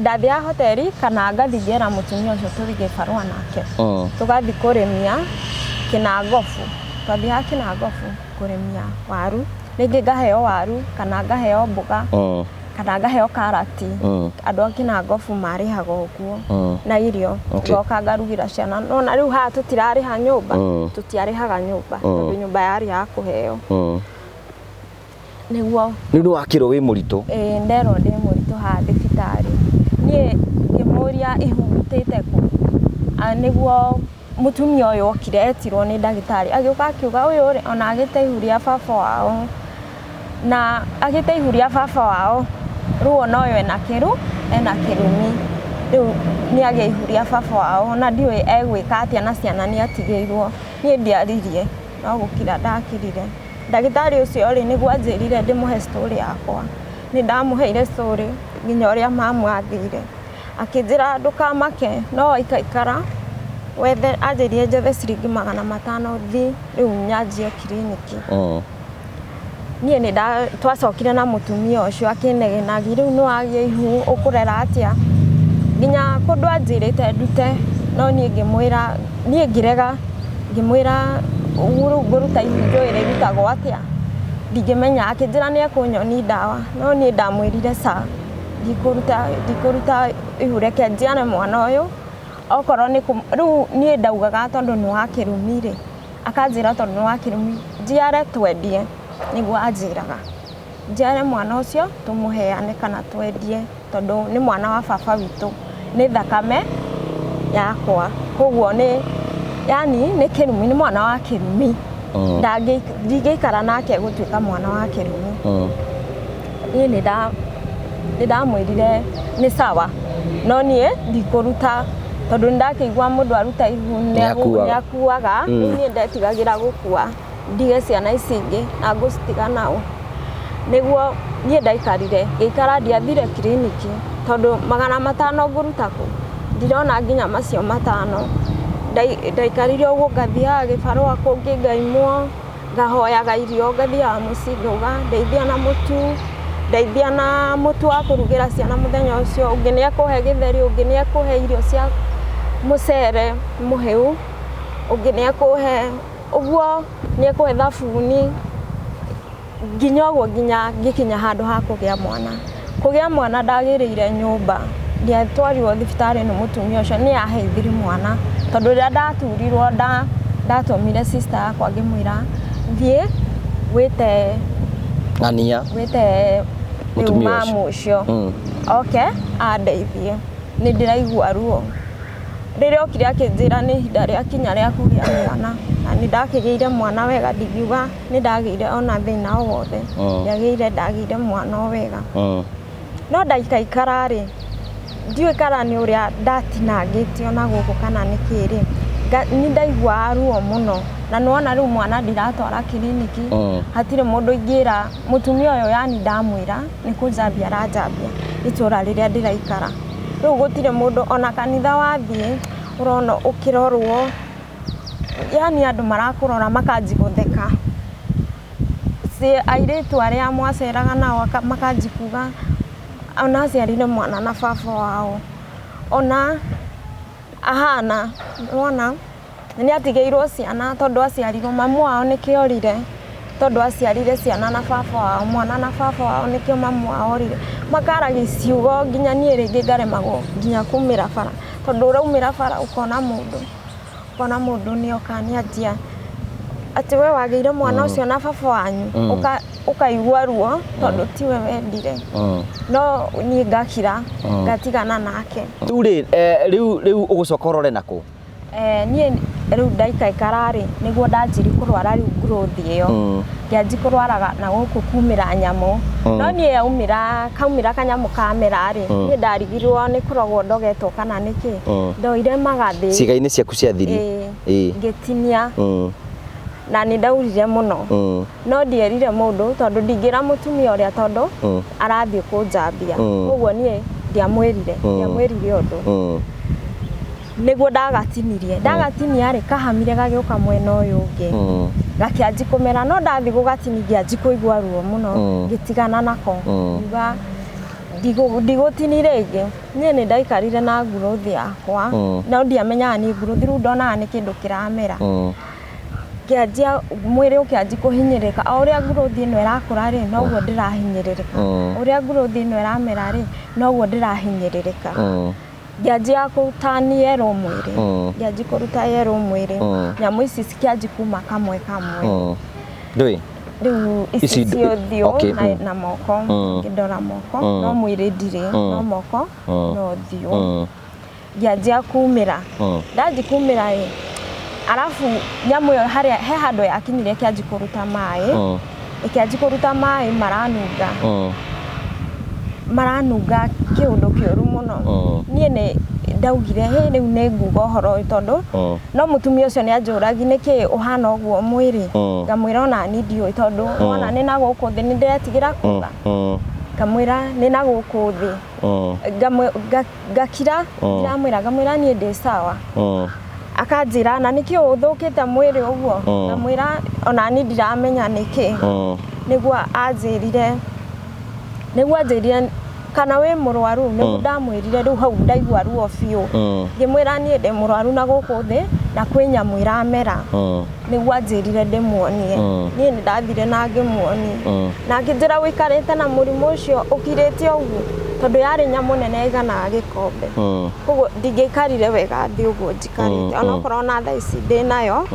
Ndathiaga hoteli kana ngathi ngera mũtumia ũcio tũrĩ gĩbarũa nake, tũgathi kũrĩmia kĩnangobu, twathiaga kĩnangobu kũrĩmia waru, rĩngĩ ngaheo waru kana ngaheo mboga kana ngaheo karati. Andũ a kĩnangobu marĩhaga ũguo na irio. Ngoka ngarugĩra ciana, nona rĩu haha tũtirarĩha nyũmba. Tũtiarĩhaga nyũmba tondũ nyũmba yarĩ ya kũheo. Nĩguo. Rĩu nĩ wakĩrwo wĩ mũritũ? Ĩĩ, nderwo ndĩ mũritũ haha thibitarĩ. Niĩ ngĩmũria ihu ndutĩte kũ. Nĩguo mũtumia ũyũ okire etirwo nĩ ndagĩtarĩ, agĩũka akiuga ũyũ rĩ ona agĩte ihu rĩa baba wao, na agĩte ihu rĩa baba wao, rĩu ona ũyũ ena kĩru, ena kĩrumi, rĩu nĩ agĩa ihu rĩa baba wao na ndiũĩ egwĩka atĩa na ciana nĩ atigĩirwo. Niĩ ndiaririe, no gũkira ndakirire. Ndagĩtarĩ ũcio rĩ, nĩguo anjĩrire ndĩmũhe story yakwa. Nĩ ndamũheire story nginya ũrĩa mamu athire. Akĩnjĩra ndũkamake, no waikaikara wethe, anjĩrire njethe ciringi 500 thi rĩu nyanjie kiriniki. Niĩ nĩ twacokire na mũtumia ũcio akĩnegenagi, rĩu nĩ wagĩa ihu ũkũrera atĩa, nginya kũndũ anjĩrĩte ndute, no niĩ ngĩmwĩra, niĩ ngĩrega, ngĩmwĩra rĩu ngũruta ihu njũĩ rĩrutagwo atĩa, ndingĩmenya. Akĩnjĩra nĩ ekũnyoni ndawa, no niĩ ndamwĩrire ca, ndikũruta, ndikũruta ihu, reke njiare mwana ũyũ okorwo nĩ rĩu niĩ ndaugaga tondũ nĩ wa kĩrumi rĩ, akanjĩra tondũ nĩ wa kĩrumi njiare twendie, nĩguo anjĩraga njiare mwana ũcio tũmũheane kana twendie, tondũ nĩ mwana wa baba witũ, nĩ thakame yakwa, koguo nĩ yani nĩ kĩrumi, nĩ mwana wa kĩrumi. Ndingĩikara nake gũtuĩka mwana wa kĩrumi. Niĩ nĩ ndamwĩrire nĩ sawa, no niĩ ndikũruta, tondũ nĩ ndakĩigua mũndũ aruta ihu Nĩ akuaga. Nĩ akuaga. Rĩu niĩ ndetigagĩra gũkua ndige ciana ici ingĩ na ngũcitiga nao. Nĩguo niĩ ndaikarire, ngĩikara, ndiathire kiriniki tondũ 500 ngũruta kũ? Ndirona nginya macio matano. Ndaikarire ũguo ngathiaga gĩbarũa kũngĩ ngaimwo, ngahoyaga irio, ngathiaga mũciĩ ngauga ndeithia na mũtu, ndeithia na mũtu wa kũrugĩra ciana mũthenya ũcio, ũngĩ nĩ ekũhe gĩtheri, ũngĩ nĩ ekũhe irio cia mũcere mũhĩu, ũngĩ nĩ ekũhe ũguo, nĩ ekũhe thabuni, nginya ũguo nginya ngĩkinya handũ ha kũgĩa mwana. Kũgĩa mwana ndagĩrĩire nyũmba, ndiatwarirwo thibitarĩ nĩ mũtumia ũcio, nĩ aheithirie mwana tondũ rĩrĩa ndaturirwo ndatũmire sister yakwa ngĩmwĩra thiĩ wĩte Ng'ania. Wĩte rĩu Mũtumia mamu ũcio Mm. oke andeithie, nĩ ndĩraigua ruo. Rĩrĩa okire akĩnjĩra nĩ ihinda rĩakinya rĩa kũgĩa mwana, na nĩ ndakĩgĩire mwana wega, ndingiuga nĩ ndagĩire ona thĩna o wothe. Ndiagĩire, ndagĩire mwana o wega. No ndaikaikara rĩ, ndiũĩ kana nĩ ũrĩa ndatinangĩtio na gũkũ kana nĩ kĩ rĩ, nĩ ndaiguaga ruo mũno. Na nĩwona rĩu mwana ndiratwara kiriniki, hatirĩ mũndũ ingĩra mũtumia ũyũ, yani ndamwĩra nĩ kũnjambia aranjambia itũra rĩrĩa ndĩraikara. Rĩu gũtirĩ mũndũ ona kanitha wathiĩ ũrona ũkĩrorwo, yani andũ marakũrora makanji gũtheka. Si airĩtu arĩa mwaceraga nao makanji kuga ona aciarire mwana na baba wao, ona ahana wona nĩ atigĩirwo ciana tondũ aciarirwo mamu wao nĩkĩo orire, tondũ aciarire ciana na baba wao, mwana na baba wao nĩkĩo mamu wao orire. Makaragia ciugo nginya niĩ rĩngĩ ngaremagwo nginya kumĩra bara, tondũ ũraumĩra bara ũkona mũndũ, ũkona mũndũ nĩ oka nĩ anjia atĩ we wagĩire mwana ũcio na baba wanyu, ũkaigua ruo tondũ tiwe wendire. No niĩ ngakira, ngatigana nake. Rĩu rĩ, rĩu ũgũcoka ũrore nakũ? Niĩ rĩu ndaikaikara rĩ, nĩguo ndanjiri kũrwara rĩu growth ĩyo. Ngĩanji kũrwaraga na gũkũ kumĩra nyamũ. No niĩ yaumĩra, kaumĩra kanyamũ kamera rĩ, niĩ ndarigirwo nĩ kũrogwo ndogetwo kana nĩkĩ. Ndoire magathĩ. Ciĩga-inĩ ciaku cia thiri. Ĩĩ. Ngĩtinia. Na nĩ ndaurire mũno. No ndierire mũndũ tondũ ndingĩra mũtumia ũrĩa tondũ arathiĩ kũnjambia. Koguo niĩ ndiamwĩrire, ndiamwĩrire ũndũ. Nĩguo ndagatinirie. Ndagatinia rĩ, kahamire gagĩũka mwena ũyũ ũngĩ. Gakĩanji kũmera, no ndathiĩ gũgatinia ngĩanji kũigua ruo mũno, ngĩtigana nako. Ngiuga ndigũtini rĩngĩ. Niĩ nĩ ndaikarire na growth yakwa, no ndiamenyaga nĩ growth, rĩu ndonaga nĩ kĩndũ kĩramera. Ngĩanjia mwĩrĩ ũkĩanji kũhinyĩrĩrĩka, o ũrĩa growth ĩno ĩrakũra rĩ, noguo ndĩrahinyĩrĩrĩka. Ũrĩa growth ĩno ĩramera rĩ, noguo ndĩrahinyĩrĩrĩka. Ngĩanjia kũruta yellow mwĩrĩ. Ngĩanji kũruta yellow mwĩrĩ. Nyamũ ici cikĩanji kuma kamwe kamwe. Ndũĩ? Rĩu ici Ici cia ũthiũ na moko. Ngĩndora moko, no mwĩrĩ ndirĩ, no moko, no ũthiũ. Ngĩanjia kumĩra. Ndanji kumĩra ĩ, arabu nyamũ ĩyo harĩa he handũ yakinyire ĩkĩanji kũruta maĩ. Ĩkĩanji kũruta maĩ maranunga. Maranunga kĩũndũ kĩũru mũno. Niĩ nĩ ndaugire, hĩ, rĩu nĩ nguga ũhoro ũyũ tondũ no mũtumia ũcio nĩ anjũragia nĩkĩ ũhana ũguo mwĩrĩ. Ngamwĩra ona niĩ ndiũĩ tondũ wona nĩ na gũkũ thĩ nĩ ndĩretigĩra kuga. Ngamwĩra nĩ na gũkũ thĩ. Ngakira, ndiramwĩra, ngamwĩra niĩ ndĩ sawa. Akanjĩra na nĩkĩ ũthũkĩte mwĩrĩ ũguo? Ngamwĩra ona niĩ ndiramenya nĩkĩ. Nĩguo anjĩrire, nĩguo anjĩrire kana wĩ mũrwaru, nĩguo ndamwĩrire rĩu hau ndaigua ruo biũ. Ngĩmwĩra niĩ ndĩ mũrwaru na gũkũ thĩ na kwĩ nyamũ ĩramera. Nĩguo anjĩrire ndĩmuonie. Niĩ nĩ ndathire na ngĩmuonia. Na akĩnjĩra ũikarĩte na mũrimũ ũcio ũkirĩte ũguo, tondũ yarĩ nyamũ nene yaiganaga gĩkombe. Koguo ndingĩikarire wega thĩ ũguo njikarĩte. Onokorwo ona thaa ici ndĩ nayo,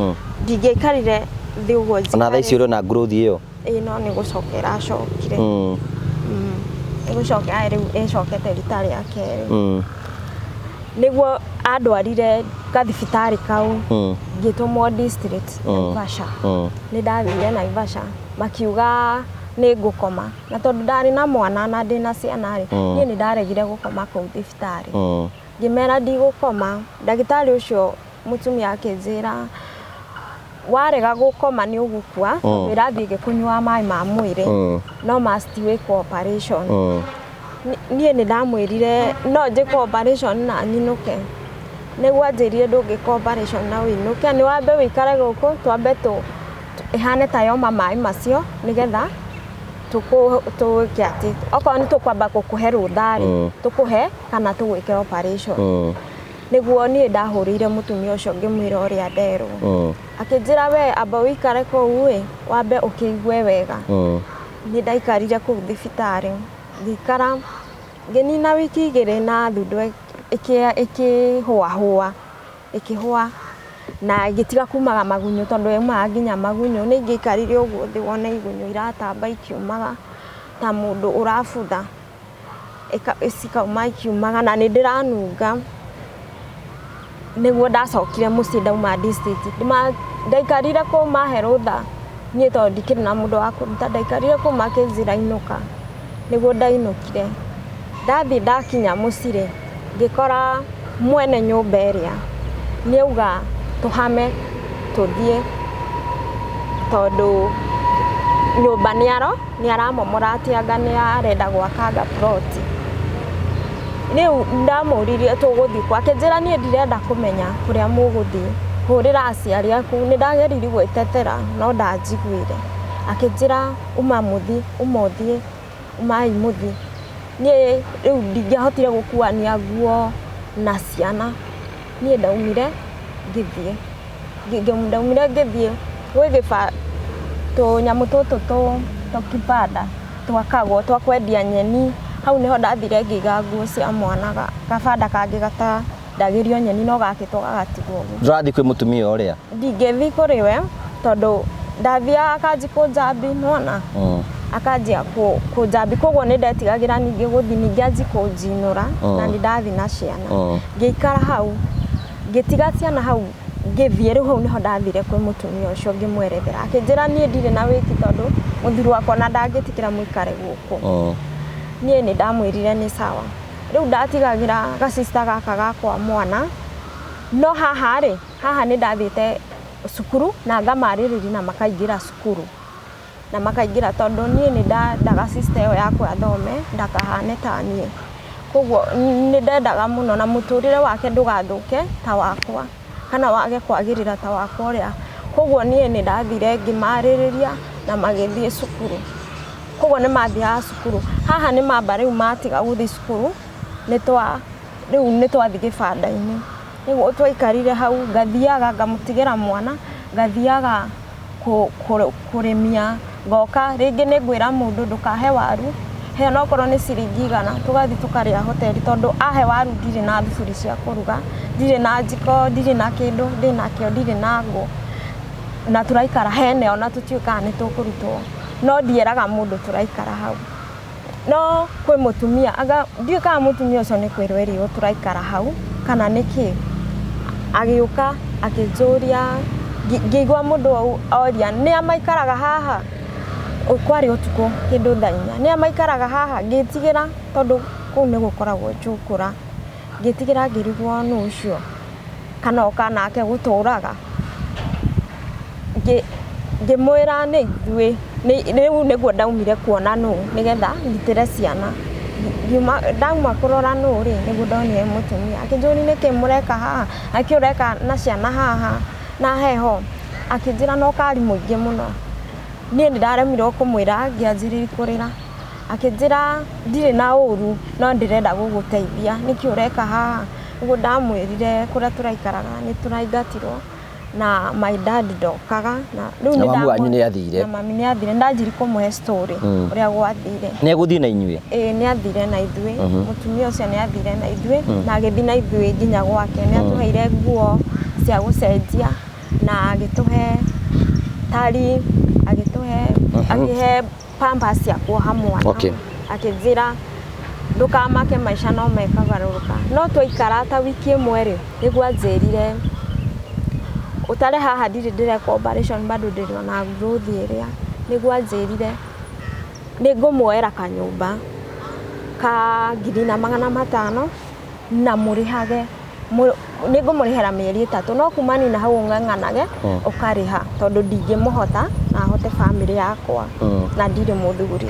ndingĩikarire thĩ ũguo Ona thaa ici njikarĩte. ũrĩ ona growth ĩyo? Ĩĩ, no nĩ gũcoka ĩracokire. Nĩ gũcoka rĩu ĩcokete rita rĩa kerĩ. Nĩguo andwarire gathibitarĩ kau, ngĩtũmwo district Naivasha. Nĩ ndathire Naivasha, makiuga nĩ ngũkoma. Na tondũ ndarĩ na mwana na ndĩna ciana rĩ, niĩ nĩ ndaregire gũkoma kũu thibitarĩ. Ngĩmera ndigũkoma. Ndagĩtarĩ ũcio mũtumia akĩnjĩra, warega gũkoma nĩ ũgũkua, tondũ ĩrathiĩ ĩgĩkũnyuaga maĩ ma mwĩrĩ. No must wĩkwo operation. Niĩ nĩ ndamwĩrire no njĩkwo operation na nyinũke. Nĩguo anjĩrire ndũngĩka operation na wĩinũke, nĩ wambe wĩikare gũkũ twambe tũ ĩhane ta yoma maĩ macio nĩgetha tũke atĩ okorwo nĩ tũkwamba gũkũhe rũtha rĩ, tũkũhe kana tũgwĩke operation. Nĩguo niĩ ndahũrĩire mũtumia ũcio ngĩmwĩra ũrĩa nderwo. Akĩnjĩra we amba wĩikare kũu ĩ, wambe ũkĩigue wega. Nĩ ndaikarire kũu thibitarĩ, ngĩikara ngĩnina wiki 2 na thundo ĩkĩhũahũa, ĩkĩhũa na ĩgĩtiga kumaga magunyũ tondũ yaumaga nginya magunyũ. Nĩ ingĩaikarire ũguo thĩ wone igunyũ iratamba ikiumaga ta mũndũ ũrabutha, cikauma ikiumaga na nĩ ndĩranunga. Nĩguo ndacokire mũciĩ ndauma district. Ndaikarire kũu mahe rũtha niĩ tondũ ndikĩrĩ na mũndũ wa kũruta, ndaikarire kũu makĩnjĩra inũka. Nĩguo ndainũkire. Ndathiĩ ndakinya mũciĩ rĩ, ngĩkora mwene nyũmba ĩrĩa nĩauga tũhame tũthiĩ tondũ nyũmba nĩaramomora atĩ anga nĩarenda gwakanga plot. Rĩu ndamũririe tũgũthiĩ kũ, akĩnjĩra niĩ ndirenda kũmenya kũrĩa mũgũthiĩ, hũrĩra aciari aku. Nĩ ndageririe gwĩtetera no ndanjiguire. Akĩnjĩra uma mũthiĩ, uma ũthiĩ, umai mũthiĩ. Niĩ rĩu ndingĩahotire gũkuania nguo na ciana. Niĩ ndaumire ngĩthiĩ. Ndaumire ngĩthiĩ gwĩ tũnyamũ tũtũ tũkibanda twakagwo twa kwendia nyeni. Hau nĩho ndathire ngĩiga nguo cia mwana, gabanda kangĩ gatendagĩrio nyeni no gakĩtwo gagatigwo ũguo. Ndũrathiĩ kwĩ mũtumia ũrĩa? Ndingĩthiĩ kũrĩ we tondũ ndathiaga akanji kũnjambi, nĩwona? Akanjia kũnjambi, koguo nĩ ndetigagĩra ningĩ gũthiĩ, ningĩ anji kũnjinũra na nĩ ndathiĩ na ciana. Ngĩikara hau, ngĩtiga ciana hau ngĩthiĩ. Rĩu hau nĩho ndathire kwĩ mũtumia ũcio ngĩmwerethera. Akĩnjĩra niĩ ndirĩ na wĩki tondũ mũthuri wakwa ona ndangĩtĩkĩra mũikare gũkũ. Niĩ nĩ ndamwĩrire nĩ sawa. Rĩu ndatigagĩra gacista gaka gakwa mwana, no haha rĩ, haha nĩ ndathiĩte cukuru na ngamarĩrĩria na makaingĩra cukuru. Na makaingĩra tondũ niĩ nĩ ndendaga sister ĩyo yakwa athome ndakahane ta niĩ. Koguo nĩ ndendaga mũno na mũtũrĩre wake ndũgathũke ta wakwa kana wage kwagĩrĩra ta wakwa ũrĩa. Koguo niĩ nĩ ndathire ngĩmarĩrĩria na magĩthiĩ cukuru. Koguo nĩ mathiaga cukuru. Haha nĩ mamba rĩu matiga gũthiĩ cukuru, rĩu nĩ twathiĩ gĩbanda-inĩ. Nĩguo twaikarire hau, ngathiaga ngamũtigĩra mwana, ngathiaga kũrĩmia, ngoka rĩngĩ nĩ ngwĩra mũndũ ndũkahe waru, he onokorwo nĩ ciringi 100, tũgathiĩ tũkarĩa hoteli tondũ ahe waru ndirĩ na thuburi cia kũruga, ndirĩ na njiko, ndirĩ na kĩndũ ndĩnakĩo, ndirĩ na ngũ. Na tũraikara hene ona tũtiũĩ kana nĩ tũkũrutwo. No ndieraga mũndũ tũraikara hau. No kwĩ mũtumia, anga ndiũĩ kana mũtumia ũcio nĩ kwĩrwo erirwo tũraikara hau kana nĩ kĩ. Agĩũka akĩnjũria, ngĩigua mũndũ oria nĩa maikaraga haha. Kwarĩ ũtukũ kĩndũ thaa 4, nĩa maikaraga haha. Ngĩtigĩra tondũ kũu nĩ gũkoragwo njũkũra. Ngĩtigĩra ngĩrigwo nũ ũcio kana oka nake gũtũraga. Ngĩmwĩra nĩ ithuĩ. Rĩu nĩguo ndaumire kuona nũ nĩgetha ngitĩre ciana. Ndauma kũrora nũ rĩ, nĩguo ndonire mũtumia. Akĩnjũria nĩkĩ mũreka haha, akĩ ũreka na ciana haha na heho. Akĩnjĩra no kari mũingĩ mũno. Niĩ nĩ ndaremirwo kũmwĩra, ngĩanjĩrĩria kũrĩra. Akĩnjĩra ndirĩ na ũru no ndĩrenda gũgũteithia, nĩkĩ ũreka haha. Nĩguo ndamwĩrire kũrĩa tũraikaraga nĩ tũraingatirwo na my dad ndokaga na rĩu Na mami wanyu nĩ athire. Na mami nĩ athire. Ndanjirie kũmũhe story ũrĩa gwathire. Nĩ egũthiĩ na inyuĩ? Ĩĩ, nĩ athire na ithuĩ. Mũtumia ũcio nĩ athire na ithuĩ na agĩthiĩ na ithuĩ nginya gwake. Nĩ atũheire nguo cia gũcenjia na agĩtũhe tari, agĩtũhe, akĩhe pampers cia kuoha mwana. Akĩnjĩra ndũkamake maica no mekagarũrũka. No twaikara ta wiki ĩmwe rĩ, nĩguo anjĩrire ũtare haha ndirĩ ndĩrekwo operation bado ndĩrĩ ona growth ĩrĩa. Nĩguo anjĩrire nĩ ngũmuoera kanyũmba ka 1,500 na mũrĩhage, nĩ ngũmũrĩhĩra mĩeri 3, no kumani na hau ũng'ang'anage ũkarĩha tondũ ndingĩmũhota na hote family yakwa na ndirĩ mũthuri.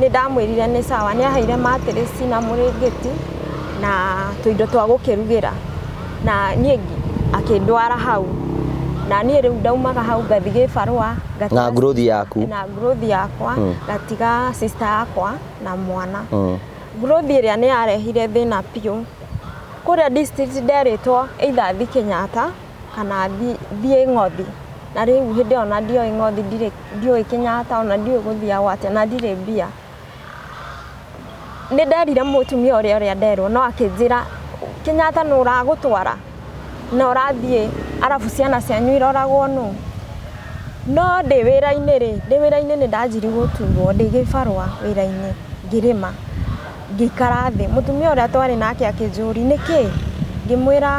Nĩ ndamwĩrire nĩ sawa. Nĩ aheire mattress na mũrĩngĩti na tũindo twa gũkĩrugĩra. Na niĩ akĩndwara hau, na niĩ rĩu ndaumaga hau ngathiĩ gĩbarũa ngatiga. Na growth yaku. Na growth yakwa, ngatiga sister yakwa na mwana. Growth ĩrĩa nĩ yarehire thĩna biũ kũrĩa district. Nderĩtwo either thiĩ Kenyatta kana thiĩ Ng'othi, na rĩu hĩndĩ ĩyo na ndioĩ Ng'othi, ndirĩ, ndiũĩ Kenyatta, ona ndiũĩ gũthiagwo atĩa, na ndirĩ mbia. Nĩ nderire mũtumia ũrĩa ũrĩa nderwo, no akĩnjĩra Kenyatta nũ ũragũtwara na ũrathiĩ, arabu ciana cianyu iroragwo nũ? No ndĩ wĩra-inĩ rĩ, ndĩ wĩra-inĩ nĩ ndanjirie gũturwo ndĩ gĩbarũa wĩra-inĩ, ngĩrĩma, ngĩikara thĩ. Mũtumia ũrĩa twarĩ nake akĩnjũria nĩkĩ, ngĩmwĩra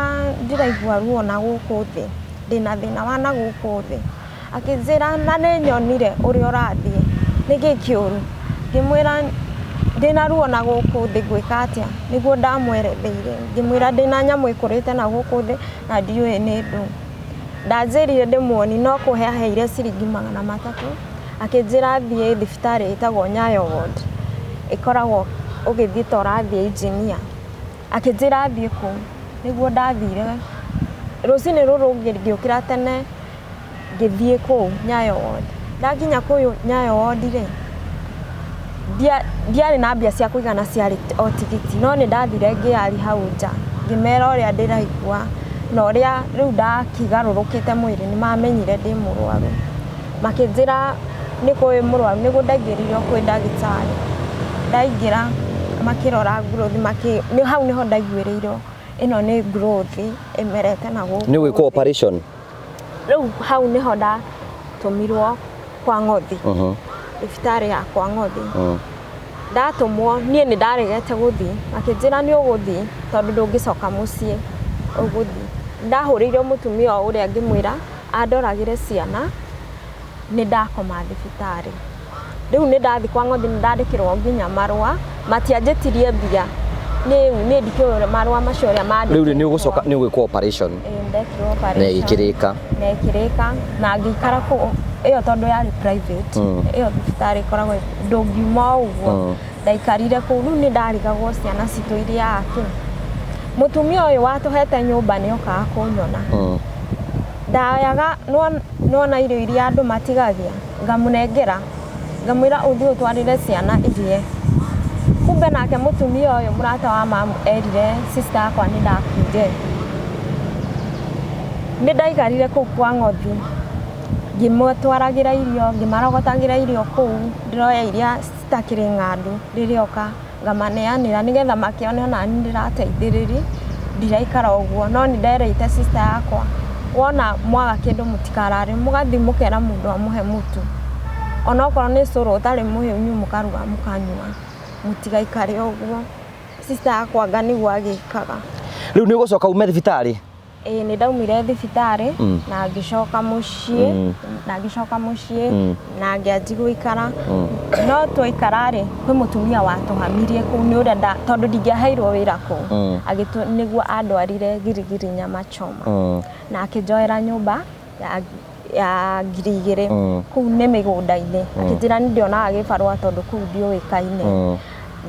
ndĩraigua ruo na gũkũ thĩ, ndĩna thĩna wa na gũkũ thĩ. Akĩnjĩra na nĩ nyonire ũrĩa ũrathiĩ, nĩkĩ kĩũru? Ngĩmwĩra ndĩna ruo na gũkũ thĩ, ngwĩka atĩa? Nĩguo ndamweretheire, ngĩmwĩra ndĩna nyamũ ĩkũrĩte na gũkũ thĩ na ndiũĩ nĩ ndũ. Ndanjĩrire ndĩmuoni, no kũhe aheire ciringi 300, akĩnjĩra thiĩ thibitarĩ ĩtagwo Nyayo Ward, ĩkoragwo ũgĩthiĩ ta ũrathiĩ engineer. Akĩnjĩra thiĩ kũu, nĩguo ndathire. Rũcinĩ rũrũ rũngĩ ngĩũkĩra tene, ngĩthiĩ kũu Nyayo Ward. Ndakinya kũu Nyayo Ward rĩ, ndiarĩ na mbia cia kũigana, ciarĩ o tigiti, no nĩ ndathire ngĩaria hau nja, ngĩmera ũrĩa ndĩraigua na ũrĩa rĩu ndakĩgarũrũkĩte mwĩrĩ. Nĩ mamenyire ndĩ mũrwaru, makĩnjĩra nĩ kũĩ mũrwaru. Nĩguo ndaingĩririo kwĩ ndagĩtarĩ. Ndaingĩra makĩrora growth, nĩ hau nĩho ndaiguĩrĩirwo ĩno nĩ growth ĩmerete na gũkũ Nĩ gwĩkwo thĩ. Operation. Rĩu hau nĩho ndatũmirwo kwa Ng'othi, thibitarĩ ya kwa Ng'othi. Ndatũmwo, niĩ nĩ ndaregete gũthiĩ, makĩnjĩra nĩ ũgũthiĩ tondũ ndũngĩcoka mũciĩ, ũgũthiĩ. Ndahũrĩire mũtumia o ũrĩa, ngĩmwĩra andoragĩre ciana, nĩ ndakoma thibitarĩ. Rĩu nĩ ndathiĩ kwa Ng'othi, nĩ ndandĩkĩrwo nginya marũa, matianjĩtirie mbia. Niĩ ndikĩũĩ marũa macio ũrĩa Rĩu rĩ, nĩ mandĩkĩtwo. ũgũcoka nĩ ũgwĩkwo operation. Ĩĩ, ndekirwo Na operation. ĩkĩrĩka. Na ĩkĩrĩka na ngĩikara kũu ĩyo tondũ yarĩ private. Ĩyo thibitarĩ ĩkoragwo ndũngiuma o ũguo. Ndaikarire kũu, rĩu nĩ ndarigagwo ciana citũ iria akĩ. Mũtumia ũyũ watũhete nyũmba nĩ okaga kũnyona. Ndayaga nona irio iria andũ matigagia, ngamũnengera, ngamwĩra ũthiĩ ũtwarĩre ciana irie. Kumbe nake mũtumia ũyũ mũrata wa mamu erire sister yakwa nĩ ndakuire. Nĩ ndaikarire kũu kwa Ng'othi, ngĩmũtwaragĩra irio, ngĩmarogotagĩra irio kũu, ndĩroya iria citakĩrĩ ng'andu, rĩrĩa oka ngamaneanĩra nĩgetha makĩone ona niĩ ndĩrateithĩrĩria, ndiraikara ũguo. No nĩ nderĩte sister yakwa, wona mwaga kĩndũ mũtikarare, mũgathiĩ mũkera mũndũ amũhe mũtu, onokorwo nĩ cũrũ ũtarĩ mũhĩu, inyuĩ mũkaruga mũkanyua, mũtigaikare ũguo. Sister yakwa anga nĩguo agĩkaga. Rĩu nĩ ũgũcoka ume thibitarĩ? Ĩĩ, nĩ ndaumire thibitarĩ na ngĩcoka mũciĩ, na ngĩcoka mũciĩ na ngĩanji gũikara. No twaikara rĩ, kwĩ mũtumia watũhamirie kũu nĩ ũrĩa tondũ ndingĩaheirwo wĩra kũu. Agĩtũ nĩguo andwarire Girigiri nyama choma na akĩnjoera nyũmba ya 2000. Kũu nĩ mĩgũnda-inĩ. Akĩnjĩra nĩ ndĩonaga gĩbarũa tondũ kũu ndiũĩkaine.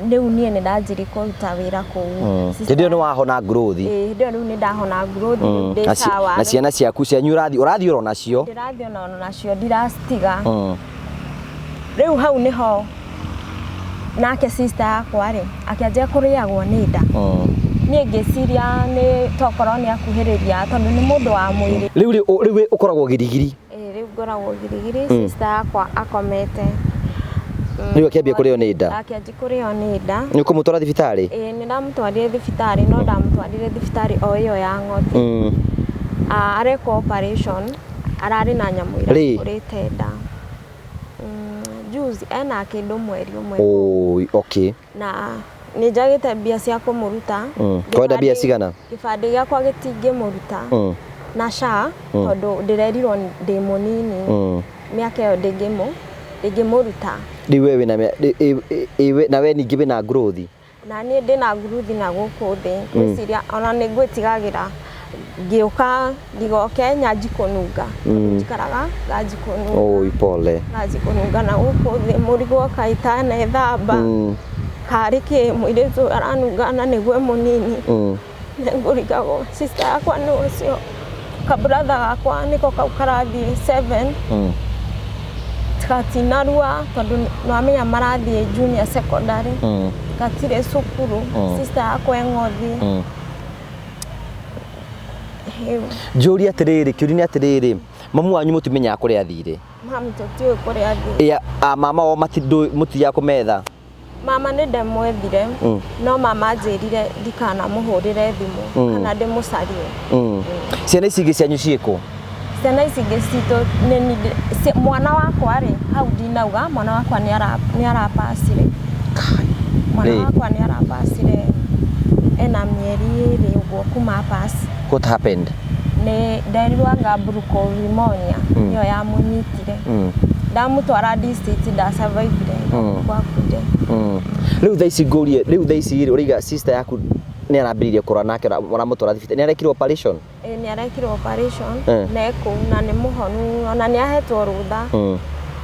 Rĩu niĩ nĩ ndanjirie kũruta wĩra kũu. Hĩndĩ ĩyo nĩ wahona growth? Ĩĩ, hĩndĩ ĩyo rĩu nĩ ndahona growth, rĩu ndĩ sawa. Na ciana ciaku cianyu ũrathiĩ oro nacio? Ndĩrathiĩ ona nacio, ndiracitiga. Rĩu hau nĩho nake sister yakwa rĩ akĩanjia kũrĩagwo nĩ nda. Niĩ ngĩciria nĩ tokorwo nĩ akuhĩrĩria tondũ nĩ mũndũ wa mwĩrĩ. Rĩu rĩ, rĩu we ũkoragwo Girigiri? Ĩĩ, rĩu ngoragwo Girigiri, sister yakwa akomete. Rĩu akĩambia kũrĩo nĩ nda? Akĩanjia kũrĩo nĩ nda. Nĩ ũkũmũtwara thibitarĩ? Ĩĩ, nĩ ndamũtwarire thibitarĩ, no ndamũtwarire thibitarĩ o ĩyo ya Ng'othi. Ah, arekwo operation, ararĩ na nyamũ Rĩ? ĩrakũrĩte nda. Juzi ena kĩndũ mweri ũmwe. Oi, okay. Na nĩ njagĩte mbia cia kũmũruta. Kwenda mbia cigana? Gĩbandĩ gĩakwa gĩtingĩmũruta na SHA tondũ ndĩrerirwo ndĩ mũnini. Mĩaka ĩyo ndĩngĩmũruta. Rĩu we wĩna na we ningĩ wĩna growth? Na niĩ ndĩna nguruthi na gũkũ thĩ, ngwĩciria ona nĩ ngwĩtigagĩra ngĩũka ndigoke nyanji kũnunga. Njikaraga nganji kũnunga. Oi, pole. Nganji kũnunga na gũkũ thĩ, mũrigo kaitana ethamba karĩ kĩ mũirĩtu ũyũ aranunga na nĩguo e mũnini. Nĩngũrigagwo sister yakwa nĩ ũcio kabratha gakwa nĩko kau karathiĩ 7. Gatinarua tondũ nĩwamenya marathiĩ junior secondary. Gatirĩ cukuru. Sister yakwa e ng'othi. Ĩu. Njũrie atĩrĩrĩ, kĩũria nĩ atĩrĩrĩ, mamu wanyu mũtimenyaga kũrĩa athire? Mami tũtiũĩ kũrĩa athiĩ. Ĩa, a mama wao mũtithiaga kũmetha? Mama nĩ ndamwethire. No mama anjĩrire ndikanamũhũrĩre thimũ kana ndĩmũcarie. Ciana ici ingĩ cianyu ciĩkũ? Ciana ici ingĩ citũ mwana wakwa rĩ, hau ndinauga mwana wakwa nĩ arapacire. Mwana wakwa nĩ arapacire ena mĩeri 2 ũguo kuma pass. What happened? Nĩ nderirwo anga bronchopneumonia nĩyo yamũnyitire. Ndamũtwara district ndasurvivire, gwakuire. Rĩu thaa ici ngũrie, rĩu thaa ici rĩ, ũraiga sister yaku nĩ arambĩrĩirie kũrwara nake ũramũtwara thibitarĩ, nĩ arekirwo operation? Ĩĩ, nĩ arekirwo operation. Na ekũu na nĩ mũhonu ona nĩ ahetwo rũtha.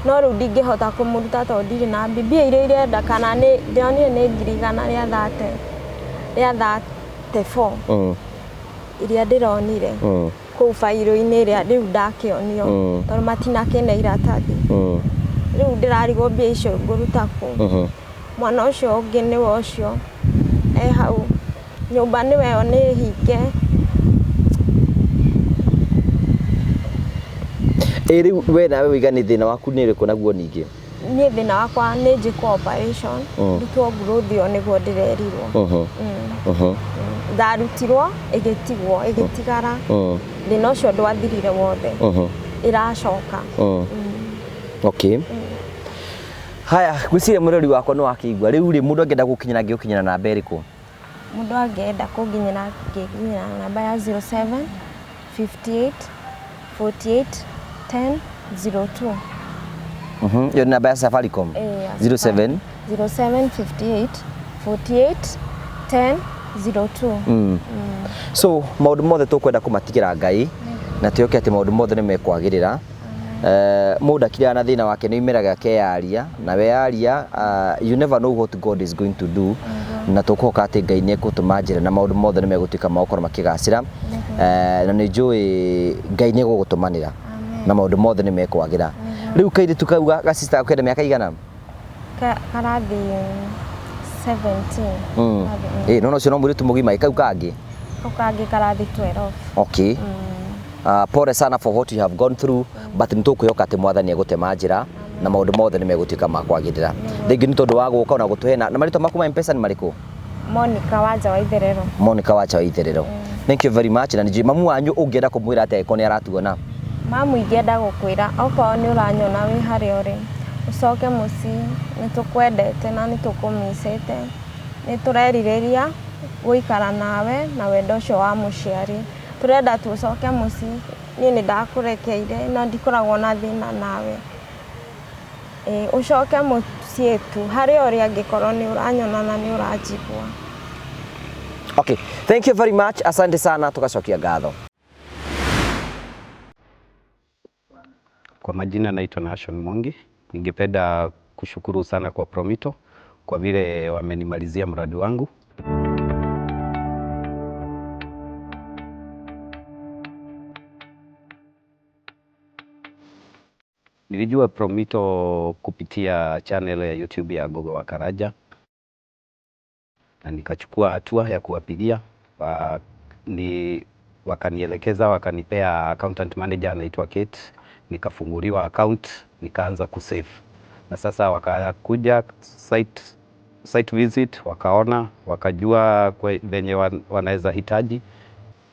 No rĩu ndingĩhota kũmũruta tondũ ndirĩ na mbia iria irenda kana nĩ ndĩronire nĩ ngiri igana rĩa thate rĩa 34 iria ndĩronire kũu bairũ-inĩ ĩrĩa rĩu ndakĩonio tondũ matinakĩne iratathi. Rĩu ndĩrarigwo mbia icio ngũruta kũ. Mwana ũcio ũngĩ nĩwe ũcio e hau nyũmba nĩwe ĩyo nĩ hinge. Ĩ rĩu we nawe wĩiga nĩ thĩna waku nĩ ũrĩkũ naguo ningĩ? Niĩ thĩna wakwa nĩ njĩkwo operation ndutwo growth ĩyo nĩguo ndĩrerirwo. Ndarutirwo ĩgĩtigwo ĩgĩtigara. Thĩna ũcio ndwathirire wothe. Ĩracoka. Okay. Haya, ngwĩciria mũrori wakwa nĩ wakĩigua. Rĩu rĩ, mũndũ angĩenda gũkinyĩra angĩgũkinyĩra namba ĩrĩkũ? Mũndũ angĩenda kũnginyĩra angĩnginyĩra namba ya 07 58 48 10 02. Ĩyo nĩ namba ya Safaricom? Ĩĩ, ya 07 07 58 48 10 02. So maũndũ mothe tũkwenda kũmatigĩra Ngai na twĩhoke atĩ maũndũ mothe nĩ mekwagĩrĩra. Mũndũ akiraga na thĩna wake nĩ umĩraga akeyaria na weyaria, you never know what God is going to do, na tũkũhoka atĩ Ngai nĩ egũtũma njĩra na maũndũ mothe nĩ megũtuĩka ma gũkorwo makĩgacĩra. Na nĩ njũĩ Ngai nĩ egũgũtũmanĩra na maũndũ mothe nĩ mekwagĩra. Rĩu kairĩtu kau ga sister kenda mĩaka igana? Karathiĩ 17. Ĩ no ũcio no mũirĩtu mũgima, ĩ kau kangĩ? Kau kangĩ karathiĩ 12. Okay. Pole sana for what you have gone through, but nĩ tũkwĩhoka atĩ Mwathani egũtema njĩra na maũndũ mothe nĩ megũtuĩka ma kwagĩrĩra. Thengiũ nĩ tondũ wa gũka ona gũtũhe na marĩtwa maku ma M-Pesa nĩ marĩkũ? Monica Wanja wa Itherero. Monica Wanja wa Itherero. Thank you very much. Na nĩ mamu wanyu ũngĩenda kũmwĩra atĩa angĩkorwo nĩ aratuona? Mamu ingĩenda gũkwĩra okorwo nĩ ũranyona wĩ harĩa ũrĩ ũcoke mũciĩ, nĩ tũkwendete na nĩ tũkũmicĩte, nĩ tũrerirĩria gũikara nawe na wendo ũcio wa mũciari, tũrenda tu ũcoke mũciĩ. Niĩ nĩ ndakũrekeire na ndikoragwo na thĩna nawe. Ũcoke mũciĩ tu harĩa ũrĩ angĩkorwo nĩ ũranyona na nĩ ũranjigua. Okay, thank you very much. Asante sana, tukacokia ngatho. Kwa majina naitwa Nashon Mwangi. Ningependa kushukuru sana kwa Promito kwa vile wamenimalizia mradi wangu. Nilijua Promito kupitia channel ya YouTube ya Gogo wa Karaja na nikachukua hatua ya kuwapigia wakanielekeza, wakanipea accountant manager anaitwa Kate, nikafunguliwa account, nikaanza kusave. Na sasa wakakuja site visit, wakaona, wakajua venye wanaweza hitaji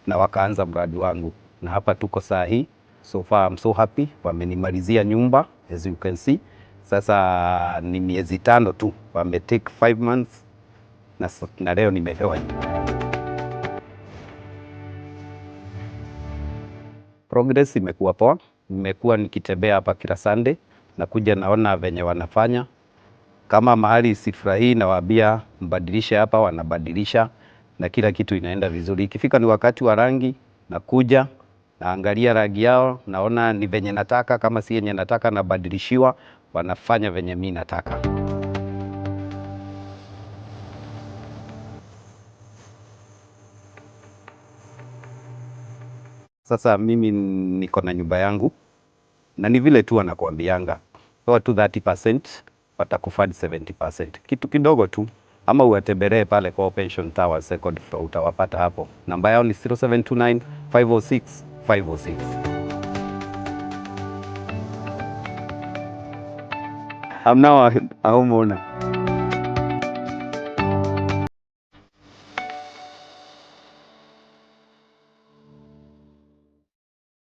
na wakaanza mradi wangu. Na hapa tuko saa hii. So far I'm so happy, wamenimalizia nyumba as you can see. Sasa ni miezi 5 tu, wame take 5 months na leo nimepewa. Progress imekuwa poa, nimekuwa nikitembea hapa kila Sunday, nakuja naona venye wanafanya. Kama mahali sifurahii nawaambia mbadilishe hapa, wanabadilisha na kila kitu inaenda vizuri. Ikifika ni wakati wa rangi, nakuja naangalia rangi yao, naona ni venye nataka, kama si yenye nataka nabadilishiwa, wanafanya venye mi nataka. Sasa mimi niko na nyumba yangu na ni vile tu wanakuambianga toa tu 30%, watakufund 70%, kitu kidogo tu, ama uwatembelee pale kwa Pension Tower second floor, utawapata hapo. Namba yao ni 0729 506 506. I'm now a homeowner.